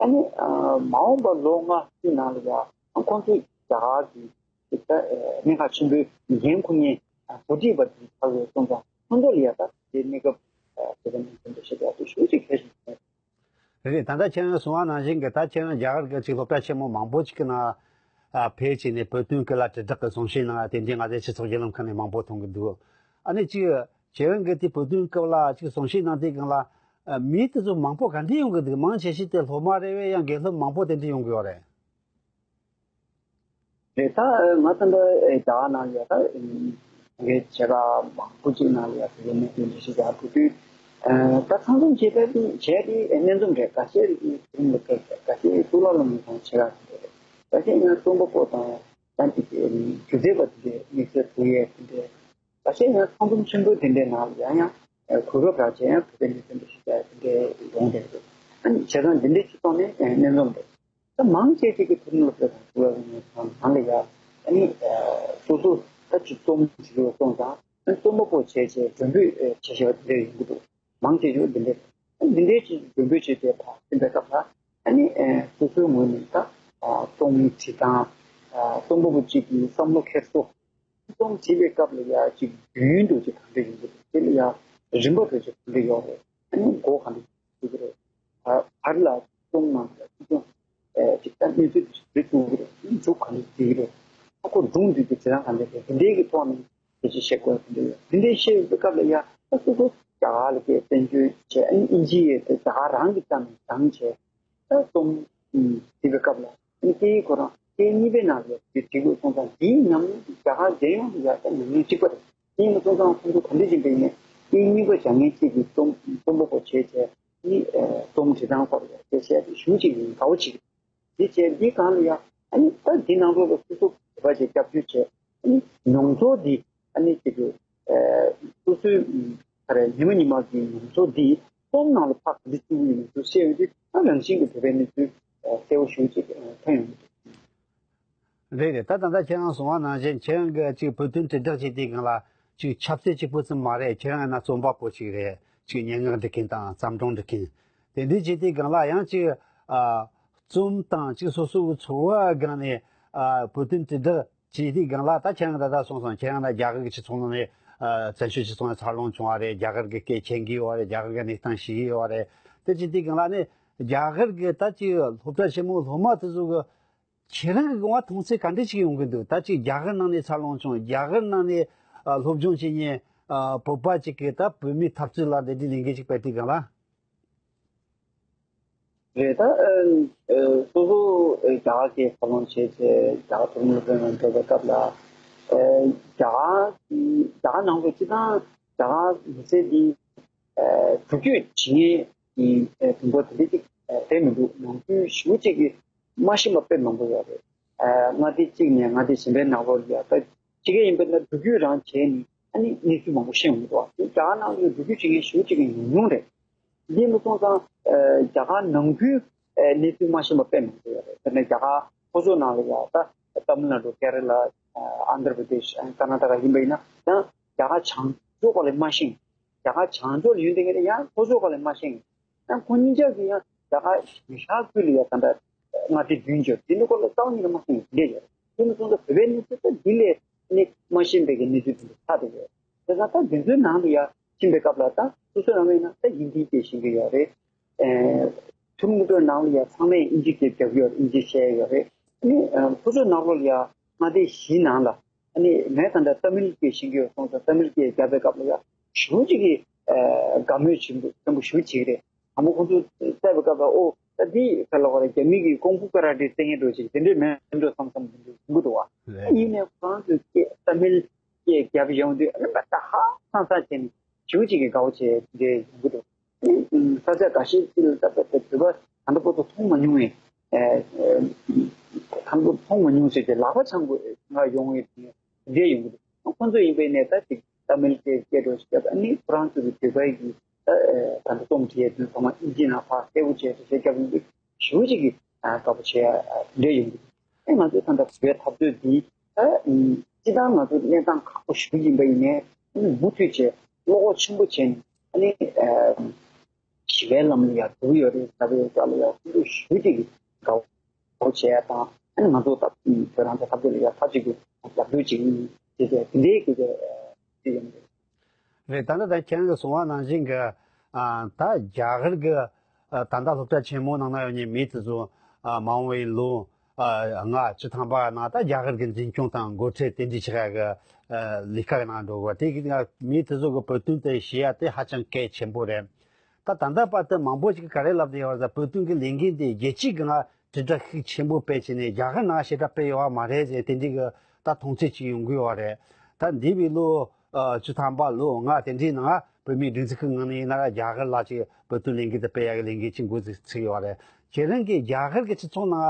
ཨ་ནི་ཨ་མ་འོངས་པ་ལོ་ལྔ་བཅུ་ནང་ལ་ཡ་ཨ་ཁོང་ཚོས་རྒྱ་གར་གྱི་ཅིག་ད་ཨ་གནད་འགག་ཆེན་པོའི་འགན་འཁུར་མཁན་ཨ་འགོ་ཁྲིད་པ་དེ་ཚོ་ལ་སོང་ཙང་ཁོང་ཚོ་ལ་ཡ་ད་དེ་གནས་སྐབས་ཨ་དེ་ག་ནས་དེ་འདྲ་བཤད་ཡག་དེ་ཞེ་པོ་ཅིག་གལ་ཆེན་པོ་རེད། རེད། ད་ལྟ་ཁྱེད་རང་གསུང་བ་ནང་བཞིན་གྱི་ད་ཁྱེད་རང་རྒྱ་གར་གྱི་ཅིག་སློབ་གྲྭ་ཆེན་མོ་མང་པོ་ཅིག་གི་ནང་ཨ་ཕེབས་བྱས་ནས་བོད་དོན་སྐོར་ལ་དྲིལ་བསྒྲགས་ཀྱི་གསུང་བཤད་གནང་ཡ་དེ་འདྲའི་ང་ཚོའི་སྤྱི་ཚོགས་བརྒྱུད་ལམ་ཁག་ནས་མང་པོ་མཐོང་གི་འདུག་ཨ་ནི་ཅིག་ཁྱེད་རང་གིས་དེ་བོད་དོན་སྐོར་ལ་ཅིག་གསུང་བཤད་གནང་དུས་སྒང་ལ། ཨ་མི་དེ་ཚོ་མང་པོ་ག་འདྲས་ཡོང་གི་འདུག་མང་ཆེ་ཤོས་དེ་སློབ་མ་རེད་པས། ཡང་དགེ་སློབ་མང་པོ་དེ་འདྲས་ཡོང་གི་ཡོད་རེད། རེད། ད་ང་ད་ལྟ་རྒྱ་གར་ནང་ལ་ཡ་ད་ངའི་བྱེད་ག་མང་པོ་ཅིག་ནང་ལ་ཡ་དེ་གའི་གནད་དོན་འགྲེལ་བཤད་རྒྱག་འགྲོ་དུས། ད་ཚང་འཛོམས་བྱས་པ་དེ་བྱས་ཏེ་སྣེ་འཛོམས་རེད། འགའ་ཤས་རིགས་ཀྱི་དེ་རིང་ལ་སྐད་ཆ། འགའ་ཤས་གཙུག་ལག་སློབ་གཉེར་ཁང་ཆེ་ཁག་ཅིག་རེད། འགའ་ཤས་ཡང་རྩོམ་པ་པོ་དང་ཡང་དེ་གའི་སྒྱུ་རྩལ་པ་དེ་འདྲའི་དམིགས་བསལ་ཐུག་ཡས་དེ་འདྲའི། འགའ་ཤས་ཡང་ཚང་འཛོམས་ཆེན་པོ་དེ་འདྲའི་ནང་ལ་ཡང་ཡང་གོ་སྐབས་རག་བྱས་ཡང་བོད་པའི་གནས་ཚུལ་འདི་ཞིག་ལ་དེ་འདྲའི་ཡོང་བསྡད་འདུག་ཨ་ནི་བྱས་ཙང་འདི་འདྲའི་སྤྱི་ཚོགས་ནས་སྣེ་འཛོམས་རེད། ད་མང་ཆེ་ཅིག་གིས་ཐུན་མོང་སློབ་གྲྭ་དང་གཙུག་ལག་སློབ་གཉེར་ཁང་ནང་ལ་ཡ། ཨ་ནི་སོ་སོ་ད་ཅིག་རྩོམ་བྲིས་ཡོད་སོང་ཙང་། ཨ་ནི་རྩོམ་པ་པོ་བྱས་བྱས་མགྲོན་འབོད་བྱས་བྱས་པ་དེ་འདྲ་ཡོང་གི་འདུག་མང་ཆེ་ཤོས་འདི་འདྲ། ཨ་ནི་འདི་འདྲའི་ཅིག་མགྲོན་འབོད་བྱས་བྱས་ཕར་ཕྱིན་པའི་སྐབས་ལ། ཨ་ནི་སོ་སོའི་ངོས་ནས་ད་རྩོམ་བྲིས་སྟངས། རྩོམ་པ་པོ་གཅིག་གི་བསམ་བློ་འཁྱེར་སོ། རྩོམ་བྲིས་པའི་སྐབས་ལ་ཡ་ཅིག་རྒྱུན་དུ་ཅིག་གང་འདྲ་ཡོང་གི་རེད། དེ་ལ་ཡ་རིམ་པ་དེ་ཅིག་གང་འདྲ་ཡོང་རེད། ཨ་ནི་མགོ་གང་འདྲ་ཚོད་ཀྱི་རེད། བར་ལ་རྩོམ་ནང་ལ་ཅིག་ཀྱང་ཅིག་ད་གནས་ཚུལ་དེ་ཅིག་འབྲི་ཐུབ་ཀྱི་རེད། མཇུག་གང་འདྲ་འབྲི་གི་རེད། ཨ་ཁོ་སྒྲུང་འབྲི་དུས་བྱེད་སྟངས་གང་འདྲ་རེད། འདི་འདྲའི་གི་ཐོག་ནས་དེ་ཅིག་བཤད་དགོས་དེ་འདྲ་ཡོད། འདི་འདྲའི་བཤད་པའི་སྐབས་ལ་ཡ་ད་སོ་སོ་རྒྱ་གར་ལ་སྐད་བཙན་བྱོལ་བྱས། ཨ་ནི་དབྱིན་ཇི་ཡི་དེ་རྒྱ་གར་རང་གི་རྩ་ནས་སྦྱངས་བྱས། ད་རྩོམ་བྲིས་པའི་སྐབས་ལ་ཨ་ནི་སྐད་ཡིག་ཁོ་རང་སྐད་གཉིས་པའི་ནང་ལ་དེ་བྲིས་དགོས་སོང་ཙང་། དེའི་ཉམས་མྱོང་རྒྱ་གར་རྒྱལ་ཡོངས་ལ་ཡ་ད་ཉམས་མྱོང་གཅིག་པ་རེད། དེ་ཡིན་པ་སོང་ཙང་ཁོང་ཚོ་ག་འདྲ་ཡིན་པ་ཡིན་ནའི་སྐད་གཉིས་པ་སྦྱང་མཁན་གཅིག་གིས་རྩོམ་རྩོམ་པ་པོ་བྱས་བྱས་ནི་རྩོམ་འབྲི་སྟངས་སྐོར་ལ་དེ་བཤད་དེ་ཞུ་གཅིག་ཡིན་དགའ་བོ་བྱེད་ཀྱི་འདུག་དེ་བྱས་འདི་སྒང་ལ་ཡ། ཨ་ནི་ད་འདི་ནང་ལོགས་ལ་སོ་སོ་བོད་པ་ཅིག་སྐྱབས་བཅོལ་བྱས། ཨ་ནི་མྱོང་ཚོར་འདི་ཨ་ནི་དེ་གི་སོ་སོའི་ག་རེ་ཉི་མ་ཉི་མ་གི་མྱོང་ཚོར་འདི་རྩོམ་ནང་ལ་ཕར་ག་འདྲ་བཅུག་གི་ཡིན་མིན་ཚོ་བཤད་ཡོང་དུས། ད་རང་བཞིན་གྱི་བོད་པའི་གནས་ཚུལ་གསལ་བོ་ཞེ་པོ་ཅིག་ཐོན་ཡོང་གི་འདུག་རེད་རེད། ད་ད་ལྟ་ཁྱེད་རང་གསུངས་པ་ནང་བཞིན་ཁྱེད་རང་གིས་ཅིག་བོད་དོན་དྲིལ་བསྒྲགས་བྱེད་དུས་སྒང་ལ་ཅིག་ཆབ་སྲིད་གཅིག་པུ་ཙམ་མ་རེད། ཁྱེད་རང་ཡང་ན་རྩོམ་པ་པོ་ཅིག་རེད། ཅིག་སྙན་ངག་འབྲི་མཁན་དང་བརྩམས་སྒྲུང་འབྲི་མཁན་དེ་འདྲའི་བྱེད་དུས་སྒང་ལ་ཡང་ཅིག་ཨ་རྩོམ་དང་ཅིག་སོ་སོའི་ཚོར་བ་སྒང་ནས་ཨ་བོད་དོན་དྲིལ་བསྒྲགས་བྱེད་དུས་སྒང་ལ། ད་ཁྱེད་རང་ད་ལྟ་གསུངས་སོང་། ཁྱེད་རང་ད་རྒྱ་གར་གྱི་སྤྱི་ཚོགས་ནང་ནས་ཨ་བཙན་བྱོལ་སྤྱི་ཚོགས་ནས་འཚར་ལོངས་བྱུང་བ་རེད། རྒྱ་གར་གྱི་སྐད་མཁྱེན་གྱི་ཡོད་རེད། རྒྱ་གར་གྱི་གནས་སྟངས་ཤེས་ཀྱི་ཡོད་རེད། དེ་བྱེད་དུས་སྒང་ལ་ནི་རྒྱ་གར་གྱི་ད་ཅིག་སློབ་གྲྭ་ཆེན་མོའི་སློབ་མ་དེ་ཚོ་གི་ཁྱེད་རང་གི་དགོངས་པ་མཐོང་ཚུལ་ག་འདྲ་ཞིག་ཡོང་གི་འདུག་ད་ཅིག་རྒྱ་གར་ནང་ནས་འཚར་ལོངས་བྱུང་། རྒྱ་གར་ནང་ནས་ཨ་སློབ་སྦྱོང་བྱེད་མཁན་ཨ་བོད་པ་ཅིག་གིས་ད་བོད་མིའི་འཐབ་རྩོད་ལ་འབྲེལ་ཏེ་ལས་འགུལ་ཅིག་སྤེལ་དུས་སྒང་ལ། རེད། ད་ཨ་ཨ་སོ་སོ་ཨ་རྒྱ་གར་གྱི་འཚར་ལོངས་བྱས་རྗེས་རྒྱ་གར་ཐུན་མོང་སློབ་གྲྭའི་ནང་འགྲོ་བའི་སྐབས་ལ། ཨ་རྒྱ་གར་གྱི་རྒྱ་གར་ནང་ལོགས་སྤྱིར་བཏང་རྒྱ་གར་མི་སེར་འདི་ཨ་འགྲོ་སྐྱོད་བྱེད་མཁན་གྱི་ཨ་གྲངས་འབོར་དེ་འདྲ་ཅིག་ཨ་དེ་མི་འདུག་ནང་ཁུལ་ཞེ་པོ་ཅིག་གིས་མ་ཤེས་པ་དཔེ་མང་པོ་ཡོད་རེད། ཨ་མངའ་སྡེ་གཅིག་ནས་མངའ་སྡེ་གཞན་པའི་ནང་ལོགས་ལ་ཡ། ད་ཕྱི་རྒྱལ་ཡིན་པ་ན་འགྲོ་སྐྱོད་རང་བྱས་ནས་ཨ་ནི་གནས་ཚུལ་མང་པོ་ཤེས་ཡོང་གི་འདུག་བ། དེ་རྒྱ་གར་ནང་ལ་འགྲོ་སྐྱོད་བྱེད་མཁན་ཞེ་པོ་ཅིག་གི་ཉུང་ཉུང་རེད། འདི་མ་སོང་ཙང་ཨ་རྒྱ་གར་ནང་ཁུལ་ཨ་གནས་ཚུལ་མ་ཤེས་པ་དཔེ་མང་པོ་ཡོད་རེད། དཔེར་ན་རྒྱ་གར་ལྷོ་ཕྱོགས་ནང་ལ་ཡ། ད་ཏ་མིལ་ནཱ་ཌུ། ཀེ་ར་ལ། ཨ་ཨན་དྷྲ་པྲ་དེཤ། ཨ་ཀར་ནཱ་ཊ་ཀ་ཡིན་པ་ཡིན་ན་ཡང་རྒྱ་གར་བྱང་ཕྱོགས་ལ་མ་ཤེས། རྒྱ་གར་བྱང་ཕྱོགས་ལ་ཡོད་མཁན་ཡང་ལྷོ་ཕྱོགས་ལ་མ་ཤེས། ཡང་ཁོང་གཉིས་ཆ་གིས་ཡང་རྒྱ་གར་ཡུལ་ཤར་ཁུལ་ལ་ཡ་ད་ལྟ་མངའ་སྡེ་བདུན་ཡོད། དེ་ནི་སྐོར་ལ་རྩ་བ་ཉིད་ནས་མ་ཤེས་ཡོད་རེད། དེ་མ་སོང་ཙང་བོད་པའི་གནས་ཚུལ་ད་འདི་ལས་ནི་མ་ཤེས་པའི་གི་གནས་ཚུལ་དེ་འདྲ་ཆགས་བསྡད་ཡོད། དེ་ཙང་ད་འདི་ཚོའི་ནང་ལ་ཡ་ཕྱིན་པའི་སྐབས་ལ་ད་སོ་སོ་རང་ཡིན་ན་ད་ཧིན་དིའི་སྐད་ཤེས་ཀྱི་ཡོད་རེད། ཨེ་ཐུན་མོང་སློབ་གྲྭའི་ནང་ལ་ཡ་ཚང་མས་ཨིན་ཇིའི་སྐད་རྒྱབ་ཀྱི་ཡོད་རེད། ཨིན་ཇི་བཤད་ཡོད་རེད། ཨ་ནི་ཨ་ལྷོ་ཕྱོགས་ནང་ལོགས་ལ་ཡ་མངའ་སྡེ་བཞིའི་ནང་ལ་ཨ་ནི་ངས་ད་ལྟ་ཏ་མིལ་སྐད་ཤེས་ཀྱི་ཡོད་སོང་ཙང་། ཏ་མིལ་སྐད་རྒྱབ་པའི་སྐབས་ལ་ཡ་ཞེ་པོ་ཅིག་གིས་ཨ་དགའ་མོས་ཆེན་པོ་ཆེན་པོ་ཞེ་པོ་བྱེད་ཀྱི་རེད། དང་པོ་ཁོང་ཚོ་བལྟས་པའི་སྐབས་ལ། ཨོ་ད་འདི་ག་ལ་བ་རེད། རྒྱ་མི་གི་ཀོང་ཕུ་ཀ་ར་ཏེ་རྩེད་མཁན་འདྲ་ཅིག་དེ་འདྲས་མིན་འགྲོ་བསམ་བསམ་དེ་འདྲས་ཡོང་གི་འདུག་བ། ཡིན་ནའི་ཁོ་རང་ཚོའི་སྐད་ཏ་མིལ་སྐད་རྒྱབ་ཡོང་དུས། ཨ་ནི་མ་ད་ཧ་སང་སང་བྱས་ནས་ཞེ་པོ་ཅིག་གིས་དགའ་བོ་བྱས་དེ་འདྲས་ཡོང་གི་འདུག་ས་ཆ་འགའ་ཤས་ཅིག་ལ་ད་བོད་པ་ད་ལྟ་བར་དུ་མཐོང་མ་མྱོང་བའི་ཨ་ཨ་ད་ལྟ་མཐོང་མ་མྱོང་ཟེར་ཏེ་ལག་པ་འཆང་དགོས་ང་ཡོང་བའི་དེ་འདྲས་ཡོང་གི་འདུག་ཁོང་ཚོ་ཡིན་པའི་ནས་ད་ཅིག་ཏ་མིལ་སྐད་སྐད་འགྲོ་ཞིག་བརྒྱབ། ཨ་ནི་ཁོ་རང་ཚོ་གི་བོད་པའི་གི་ད་ད་ལྟ་རྩོམ་བྲིས་ཡས་དུས་ཚང་མ་ཨིན་ཇི་ནང་ཕར་གསལ་པོ་བྱས་ཏེ་བཤད་རྒྱབ་ཡོང་དུས་ཞེ་པོ་ཅིག་གི་དགའ་པོ་བྱས་ཡ་འདྲ་ཡོང་གི་འདུག་ཨེ་ང་ཚོའི་ད་ལྟ་བོད་པའི་འཐབ་རྩོད་འདི་ད་སྤྱི་བཏང་ང་ཚོ་གནས་སྟངས་ཁག་པོ་ཞེ་པོ་ཡིན་པ་ཡིན་ནའི། ཨ་ནི་མུ་མཐུད་བྱས་བློ་ཁོག་ཆེན་པོ་བྱས་ནས། ཨ་ནི་ཞི་བའི་ལམ་ལ་ཡ་འགྲོ་གི་ཡོད་རེད་ཟེར་བའི་སྐབས་ལ་ཡ་ཁོང་ཚོ་ཞེ་པོ་ཅིག་གི་དགའ་པོ་བྱས་ཡ་དང་། ཨ་ནི་ང་ཚོ་ད་བོད་རང་གི་འཐབ་རྩོད་ལ་ཡ་མཐའ་གཅིག་ཏུ་རྒྱབ་སྐྱོར་བྱེད་ཀྱི་ཡིན་ཟེར་བའི་དེ་འདྲའི་སྐད་ཆ་ཅིག་ཡོང་གི་རེད། རེད། ད་ལྟ་ད་ཁྱེད་རང་གིས་གསུངས་པ་ནང་བཞིན་གྱི་ཨ་ད་རྒྱ་གར་གྱི་ཨ་ད་ལྟ་སློབ་གྲྭ་ཆེན་མོ་ནང་ན་ཡོད་མཁན་མི་དེ་ཚོ་ཨ་མ་འོངས་པའི་ལོ་ཨ་ལྔ་བཅུ་ཐམ་པ་ནང་ད་རྒྱ་གར་གྱི་འཛིན་སྐྱོང་དང་འགོ་ཁྲིད་དེ་འདྲའི་ཆེ་ཁག་གི་ཨ་ལས་ཀ་གི་ནང་འགྲོ་དགོས། དེ་གི་ང་མི་དེ་ཚོ་གི་བོད་དོན་དེ་ཤེས་ཡ་དེ་ཧ་ཅང་གལ་ཆེན་པོ་རེད། ད་ད་ལྟ་བར་དུ་མང་པོ་ཞིག་གིས་ག་རེ་ལབ་བསྡད་ཡོད་རེད་ཟེར། བོད་དོན་གྱི་ལས་འགན་དེ་རྒྱལ་སྤྱིའི་སྒང་ལ་དྲིལ་བསྒྲགས་ཤུགས་ཆེན་པོ་སྤེལ་བྱས་ནས་རྒྱ་གར་ནང་ཞེ་དྲག་སྤེལ་ཡོད་པ་མ་རེད་ཟེར་དེ་འདྲའི་གི་ད་མཐོང་ཚུལ་ཅིག་ཡོང་གི་ཡོད་རེད། ད་འདས་པའི་ལོ་ཨ་བཅུ་ཐམ་པ་ལོ་ལྔ་དེ་འདྲའི་ནང་ བོད་མིའི་སྒྲིག་འཛུགས་ཀྱི་ངོས་ནས་ཡིན་ན་རྒྱ་གར་ལ་ཅིག་བོད་དོན་ལས་འགུལ་དེ་སྤེལ་ཡག་གི་ལས་འགུལ་ཅིག་འགོ་ཚུགས་ཡོད་རེད། ཁྱེད་རང་གིས་རྒྱ་གར་གྱི་སྤྱི་ཚོགས་ནང་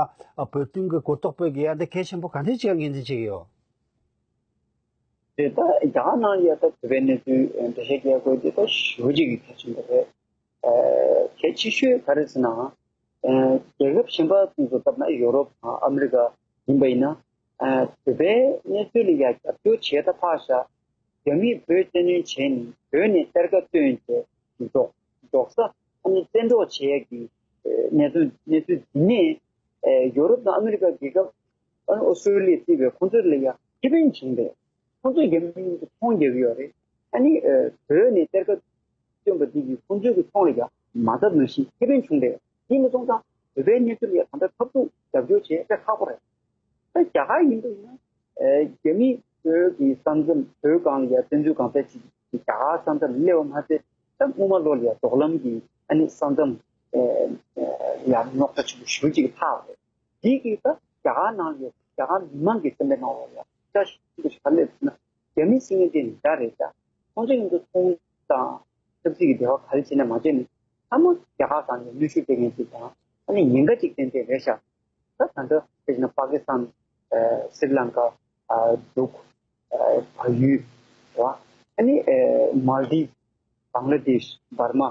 བོད་དོན་གྱི་གོ་རྟོགས་སྤེལ་དགོས་ཡ་འདི་གལ་ཆེན་པོ་ག་འདྲ་ཅིག་ངོས་འཛིན་བྱེད་ཀྱི་ཡོད། དེ་ད་རྒྱ་གར་ནང་ཡ་ད་བོད་པའི་གནས་ཚུལ་འགྲེལ་བཤད་རྒྱག་དགོས་དེ་ད་ཞེ་པོ་ཅིག་གི་གལ་ཆེན་པོ་རེད། གལ་ཆེ་ཤོས་ག་རེ་ཟེར་ན། རྒྱལ་ཁབ་གཞན་པ་ཚོ་ལྟར་ན་ཡོ་རོབ་དང་ཨ་མི་རི་ཀ་ཡིན་པ་ཡིན་ན། བོད་པའི་གནས་ཚུལ་ལ་ཡ་རྒྱབ་སྐྱོར་བྱས་ད་ཕར་བཞག་རྒྱ་མིས་བོད་བཙན་གནོན་བྱས་ནས་བོད་ནས་གཏེར་ཁ་བཏོན་བྱས་འབྲོག་འབྲོག་ས་ཨ་ནི་བཙན་འཕྲོག་བྱས་ཡ་གི་གནས་ཚུལ་གནས་ཚུལ་འདི་ནས་ཡོ་རོབ་དང་ཨ་མི་རི་ཀ་རྒྱལ་ཁབ་ཨ་ནི་ཨོ་སི་ཀྲོ་ལི་ཡ་བརྩིས་པའི་ཁོང་ཚོ་ལ་ཡ་ཁེ་ཕན་བྱུང་བས། ཁོང་ཚོས་རྒྱ་མི་གཉིས་ཀྱི་ཚོང་རྒྱག་གི་ཡོད་རེད། ཨ་ནི་བོད་ནས་གཏེར་ཁ་བཏོན་པ་འདི་གིས་ཁོང་ཚོའི་གི་ཚོང་ལ་ཡང་མ་འདབ་ནང་བཞིན་ཁེ་ཕན་བྱུང་རེད། ཡིན་མ་སོང་ཙང་བོད་པའི་གནས་ཚུལ་ལ་ཡང་ད་ལྟ་ཐབས་སྡུག་རྒྱབ་སྐྱོར་བྱེད་དཔེ་ཁག་པོ་རེད། ད་རྒྱ་གར་ཡིན་པ་ཡིན་ན་རྒྱ་མིས་བོད་ཀྱི་ས་མཚམས་བོད་སྒང་ལ་ཡང་བཙན་འཛུལ་གང་ཚད་བྱེད་ཀྱི་རྒྱ་གར་ས་མཚམས་སླེབས་པ་མ་ཟད་ད་སྔོན་མ་ལོ་ལ་ཡང་རྡོག་ལམ་གྱི་ཨ་ནི་ས་མཚམས་ཡང་རྙོག་དྲ་ཆེན་པོ་ཞེ་པོ་ཅིག་ཕར་རེད། འདི་གིས་ད་རྒྱ་གར་ནང་གི་རྒྱ་གར་མི་མང་གི་སེམས་པའི་ནང་ལ་ཡང་ཅག་ཤིང་གི་ཞབས་ལས་ཟིན་ན་རྒྱ་མི་སྲིད་ངན་དེ་འདྲ་རེད་ད། ཁོང་ཚོ་ཡིན་དུ་ཚོང་དང་ཆབ་སྲིད་ཀྱི་འབྲེལ་བ་ག་རེ་བྱས་ནས་མ་བྱས་ནས་ཚང་མ་རྒྱ་གར་སྒང་ནས་གནོན་ཤུགས་སྤྲད་མཁན་ཅིག་དང་ཨ་ནི་ཉེན་ཁ་ཅིག་ཏན་ཏན་རེད་ཤག་ད་ད་ལྟ་དཔེར་ན་པ་ཀི་སི་ཐན། སི་རི་ལང་ཀ། འབྲུག་བལ་ཡུལ། རེད་བ། ཨ་ནི་མལ་དིབ། བང་ལ་དེཤ། འབར་མ།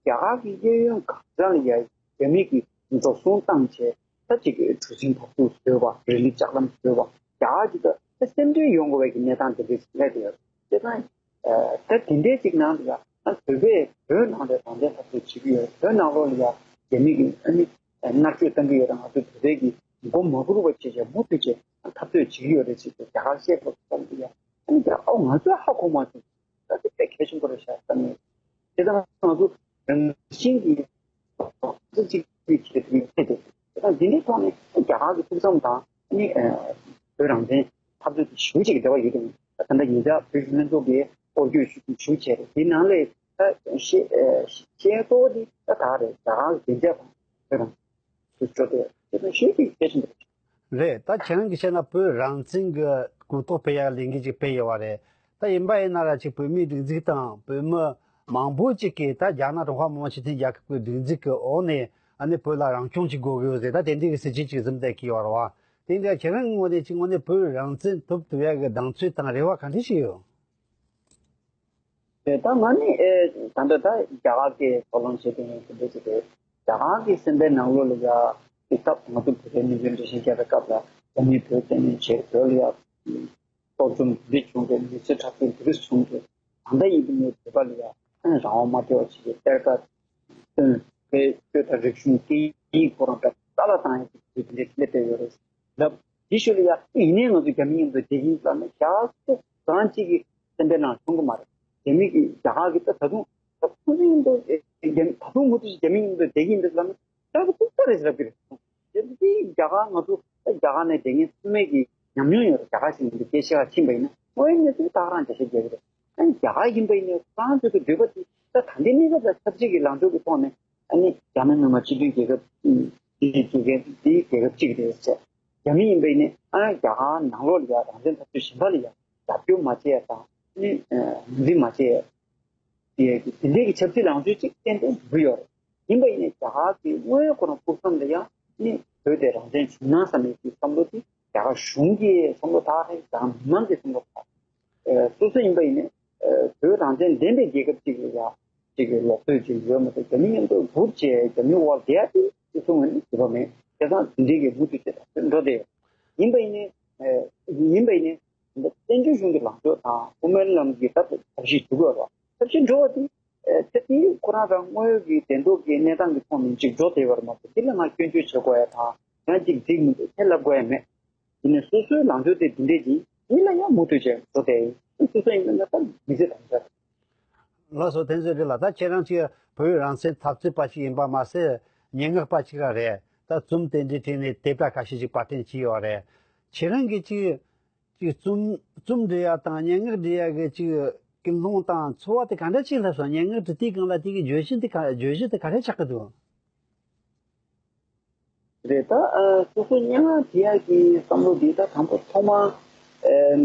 རྒྱ་གར་གྱི་གཡས་གཡོན་གང་ས་ལ་ཡ་རྒྱ་མི་གིས་འགྲོ་སོང་བཏང་བྱས་ད་ཅིག་གྲུ་གཟིངས་བར་དུ་བཟོས་པ་རི་ལི་ལྕགས་ལམ་བཟོས་པ་རྒྱ་གར་གྱི་ད་སེམས་ཁྲལ་ཡོང་དགོས་པའི་གི་གནས་སྟངས་དེ་འདྲས་སླེབས་ཡོད་རེད། དེ་ཙང་ད་དེ་འདྲས་ཅིག་ནང་ལ་ཡ་ང་བོད་པས་བོད་ནང་ལ་རང་བཙན་འཐབ་རྩོད་བྱེད་ཀྱི་ཡོད་བོད་ནང་ལོགས་ལ་ཡ་རྒྱ་མི་གིས་ཨ་ནི་མནར་གཅོད་བཏང་གི་ཡོད་རེད། ང་ཚོ་བོད་པས་གི་མགོ་མ་སྒུར་བ་བྱས་བྱས་མུ་མཐུད་བྱས་འཐབ་རྩོད་བྱེད་ཀྱི་ཡོད་རེད་ཅེས་རྒྱ་གར་བཤད་དགོས་བསམ་གི་ཡ་ཨ་ནི་རྒྱ་ཨོ་ང་ཚོས་ཧ་གོ་མ་སོང་། ད་དེ་དཔེ་གལ་ཆེན་པོ་རེད་ཤག་བསམ་ནས། དེ་ལྟར་ང་ཚོ་རང་བཞིན་གྱིས་ཚོགས་གཅིག་གི་ཆེད་དུ་ཕེབས་ཏེ། ད་འདི་འདྲའི་ཐོག་ནས་རྒྱ་གར་གྱི་ཕུགས་བསམ་དང་ནི་བོད་རང་བཙན་འཐབ་རྩོད་ཀྱི་ཞུ་ཅིག་འབྲེལ་བ་ཡོད་དུས་ད་ལྟ་ཉེ་ཆར་བོད་ཀྱི་སྨན་ཚོགས་ཀྱིས་སྐོར་སྐྱོད་ཞུ་ཞུ་བྱས་རེད། དེའི་ནང་ལས་ད་ཤེས་ཤེས་གཙོ་བོ་འདི་ད་ད་རེད། རྒྱ་གར་གྱི་བདེ་འཇགས་དང་བོད་རང་དུ་འགྲོ་དེ་དེ་ནང་ཤེས་ཀྱི་གལ་ཆེན་པོ་རེད། རེད། ད་ཁྱེད་རང་གིས་བཤད་ན་བོད་རང་བཙན་གྱི་གོ་རྟོགས་སྤེལ་ཡག་ལས་འགུལ་ཅིག་སྤེལ་ཡོད་པ་རེད། ད་ཡིན་པ་ཡིན་ན་ར་ཅིག་བོད་མིའི་སྒྲིག་འཛུགས་དང་བོད་མི་མང་པོ་ཅིག་གིས་ད་རྒྱ་ནག་ཀྲུང་ཧྭ་མི་དམངས་སྤྱི་མཐུན་རྒྱལ་ཁབ་ཀྱི་སྒྲིག་འཛུགས་ཀྱི་འོག་ནས་ཨ་ནི་བོད་ལ་རང་སྐྱོང་ཅིག་དགོས་ཀྱི་ཡོད་ཟེར། ད་དེ་འདྲའི་གི་སྲིད་ཇུས་ཅིག་འཛིན་བསྡད་ཀྱི་ཡོད་རེད་བ། དེ་འདྲ་ཁྱེད་རང་གི་ངོས་ནས་ཅིག་དངོས་གནས་བོད་རང་བཙན་ཐོབ་ཐུབ་ཡག་གི་གདེང་ཚོད་དང་རེ་བ་ག་འདྲ་ཞིག་ཡོད། དེ་ད་ང་ནི་ཨེ་ད་ལྟ་ད་རྒྱ་གར་གྱི་ཐོག་ལམ་བྱེད་དུས་ངས་དེ་འདྲ་ཅིག་རེད། རྒྱ་གར་གྱི་སེམས་པའི་ནང་ལོགས་ལ་ཡ་དེ་སྐབས་ང་ཚོ་བོད་པའི་མི་རིགས་འགྲེལ་བཤད་རྒྱག་པའི་སྐབས་ལ་རྒྱ་མིས་བོད་བཙན་གནོན་བྱས་བོད་ལ་ཡ་གཏོར་བཅོམ་འདི་བྱུང་སྟེ་མི་ཚེ་འཕྲོག་བཅོམ་འདི་རིགས་བྱུང་སྟེ་ད་ལྟ་ཡིན་པའི་ངས་བོད་པ་ལ་ཡ་ཨ་ནི་རང་དབང་མ་སྤྲད་པ་བྱེད་ཀྱི་གཏེར་ཁ་བཏོན་བོད་ཆོས་དང་རིག་གཞུང་སྐད་ཡིག་ཁོ་རང་ད་ལྟ་ལ་བཏང་ཡ་གི་དུས་དེ་འདྲ་སླེབས་བསྡད་ཡོད་རེད། ལབ། དེ་ཤུལ་ལ་ཡ་ཡིན་ནའི་ང་ཚོ་རྒྱ་མི་མཉམ་དུ་བསྡད་ཀྱི་ཡིན་ལབ་ན་རྒྱ་སོ་གང་ཅིག་གི་སེམས་པའི་ནང་ཤོང་གི་མ་རེད། རྒྱ་མི་གི་རྒྱ་གར་གི་ད་ད་དུང་ད་ཁོང་ཚོ་མཉམ་དུ་རྒྱ་མི་ད་དུང་མུ་མཐུད་རྒྱ་མི་མཉམ་དུ་བསྡད་ཀྱི་ཡིན་འདུག་ལབ་ན་སྐྲག་པ་ཏོག་ཙམ་རེད་ཟེར་ལབ་ཀྱི་རེད། དེ་དེ་རྒྱ་གར་ང་ཚོ་ད་རྒྱ་གར་ནས་བསྡད་མཁན་ཚང་མས་ཀྱི་ཉམས་མྱོང་ཡོད་རེད། རྒྱ་གར་ཞིག་མི་འདུག་སྐད་ཆ་ཕྱིན་པ་ཡིན་ན་དངོས་ཡོད་གནས་ཚུལ་ད་ག་རང་འགྲེལ་བཤད་རྒྱག་གི་རེད། ཨ་ནི་རྒྱ་གར་ཡིན་པ་ཡིན་ནའི་ཁོ་རང་ཚོ་གི་འདོད་པ་དེ་ད་ད་ལྟའི་གནས་སྐབས་ལ་ཆབ་སྲིད་ཀྱི་ལངས་ཕྱོགས་ཀྱི་ཐོག་ནས་ཨ་ནི་རྒྱ་ནག་མི་དམངས་སྤྱི་མཐུན་རྒྱལ་ཁབ་དེའི་དགེ་རྒན་དེའི་རྒྱལ་ཁབ་གཅིག་རེད་ཟེར། རྒྱ་མི་ཡིན་པ་ཡིན་ནའི་ཨ་རྒྱ་གར་ནང་ལོགས་ལ་ཡ་རང་བཙན་འཐབ་རྩོད་གཞན་པ་ལ་ཡ་རྒྱབ་སྐྱོར་མ་བྱེད་ཡ་དང་ནི་ངོས་འཛིན་མ་བྱེད་ཡ་དེ་དེ་འདྲའི་གི་ཆབ་སྲིད་ལངས་ཕྱོགས་གཅིག་ཏན་ཏན་འདུག་ཡོད་རེད། ཡིན་པ་ཡིན་ནའི་རྒྱ་གར་གྱི་དངོས་ཡོད་ཁོ་རང་ཕུགས་བསམ་ལ་ཡང་ནི་བོད་དེ་རང་བཙན་བྱུང་ན་བསམ་པའི་གི་བསམ་བློ་དེ་རྒྱ་གར་གཞུང་གི་བསམ་བློ་དག་རེད། རྒྱ་གར་མི་མང་གི་བསམ་བློ་དག་རེད། སོ་སོ་ཡིན་པ་ཡིན་ནའི་བོད་རང་བཙན་ལྡན་པའི་རྒྱལ་ཁབ་ཅིག་ལ་ཡ་ཅིག་གི་ལོག་འདོད་ཅིག་ཡོད་མ་གཏོགས་རྒྱ་མི་མཉམ་དུ་འབུར་བྱས་རྒྱ་མི་འོག་བསྡད་ཡ་དེ་སོ་སོ་ངོས་ནས་འདོད་པ་མེད། བྱས་ཙང་དེ་འདྲའི་གི་མུ་མཐུད་བྱས་ད་འགྲོ་བསྡད་ཡོད། ཡིན་པ་ཡིན་ནའི་ཡིན་པ་ཡིན་ནའི་བཙན་བྱོལ་གཞུང་གི་ལངས་ཕྱོགས་དང་དབུ་མའི་ལམ་གྱི་ད་ཐབས་ཤེས་འགྲོ་གི་ཡོད་རེད། ཐབས་ཤེས་འགྲོ་བ་དེ་ཚེ་འདི་ཁོ་རང་རང་དངོས་ཡོད་ཀྱི་བདེན་ཐོག་གི་གནས་སྟངས་ཀྱི་ཐོག་ནས་ཅིག་འགྲོ་བསྡད་ཡོད་རེད་མ་གཏོགས་འདི་ལ་ང་སྐྱོན་བརྗོད་བྱེད་དགོས་ཡ་དང་ང་འགྲིག་འགྲིག་མི་འདུག་ཁྱེད་ལབ་དགོས་ཡ་མེད། ཡིན་ནའི་སོ་སོའི་ལངས་ཕྱོགས་དེ་འདི་འདྲས་ཀྱིས་མི་ལ་ཡང་མུ་མཐུད་བྱས་འགྲོ་བསྡད་ཡིན། སོ་སོ་ཡིན་ན་ད་མི་ཚེ་དང་འདྲ། ལགས་སོ། བསྟན་འཛིན་རིག་ལགས། ད་ཁྱེད་རང་ཅིག་བོད་རང་བཙན་འཐབ་རྩོད་པ་ཞིག་ཡིན་པ་མ་ཟད་སྙན་ངག་པ་ཅིག་ར་རེད། ད་རྩོམ་དེ་འདྲའི་ཐད་ནས་དེབ་ཁ་ཤས་ཤིག་པར་སྐྲུན་བྱས་ཡོད་རེད། ཁྱེད་རང་གིས་ཅིག་ཅིག་རྩོམ་རྩོམ་འབྲི་ཡ་དང་སྙན་ངག་འབྲི་ཡ་གི་ཅིག་ཀུན་སློང་དང་ཚོར་བ་དེ་ག་འདྲ་ཅིག་སླེབས་སོང་། སྙན་ངག་འབྲི་དུས་སྒང་ལ་དེ་གི་བརྗོད་གཞི་དེ་ག་བརྗོད་གཞི་དེ་ག་རེ་ཆགས་ཀྱི་འདུག་རེད། ད་ཨ་སོ་སོ་སྙན་ངག་བྲིས་ཡག་གི་བསམ་བློ་འདི་ད་དང་པོ་ཐོག་མ་ཨེམ་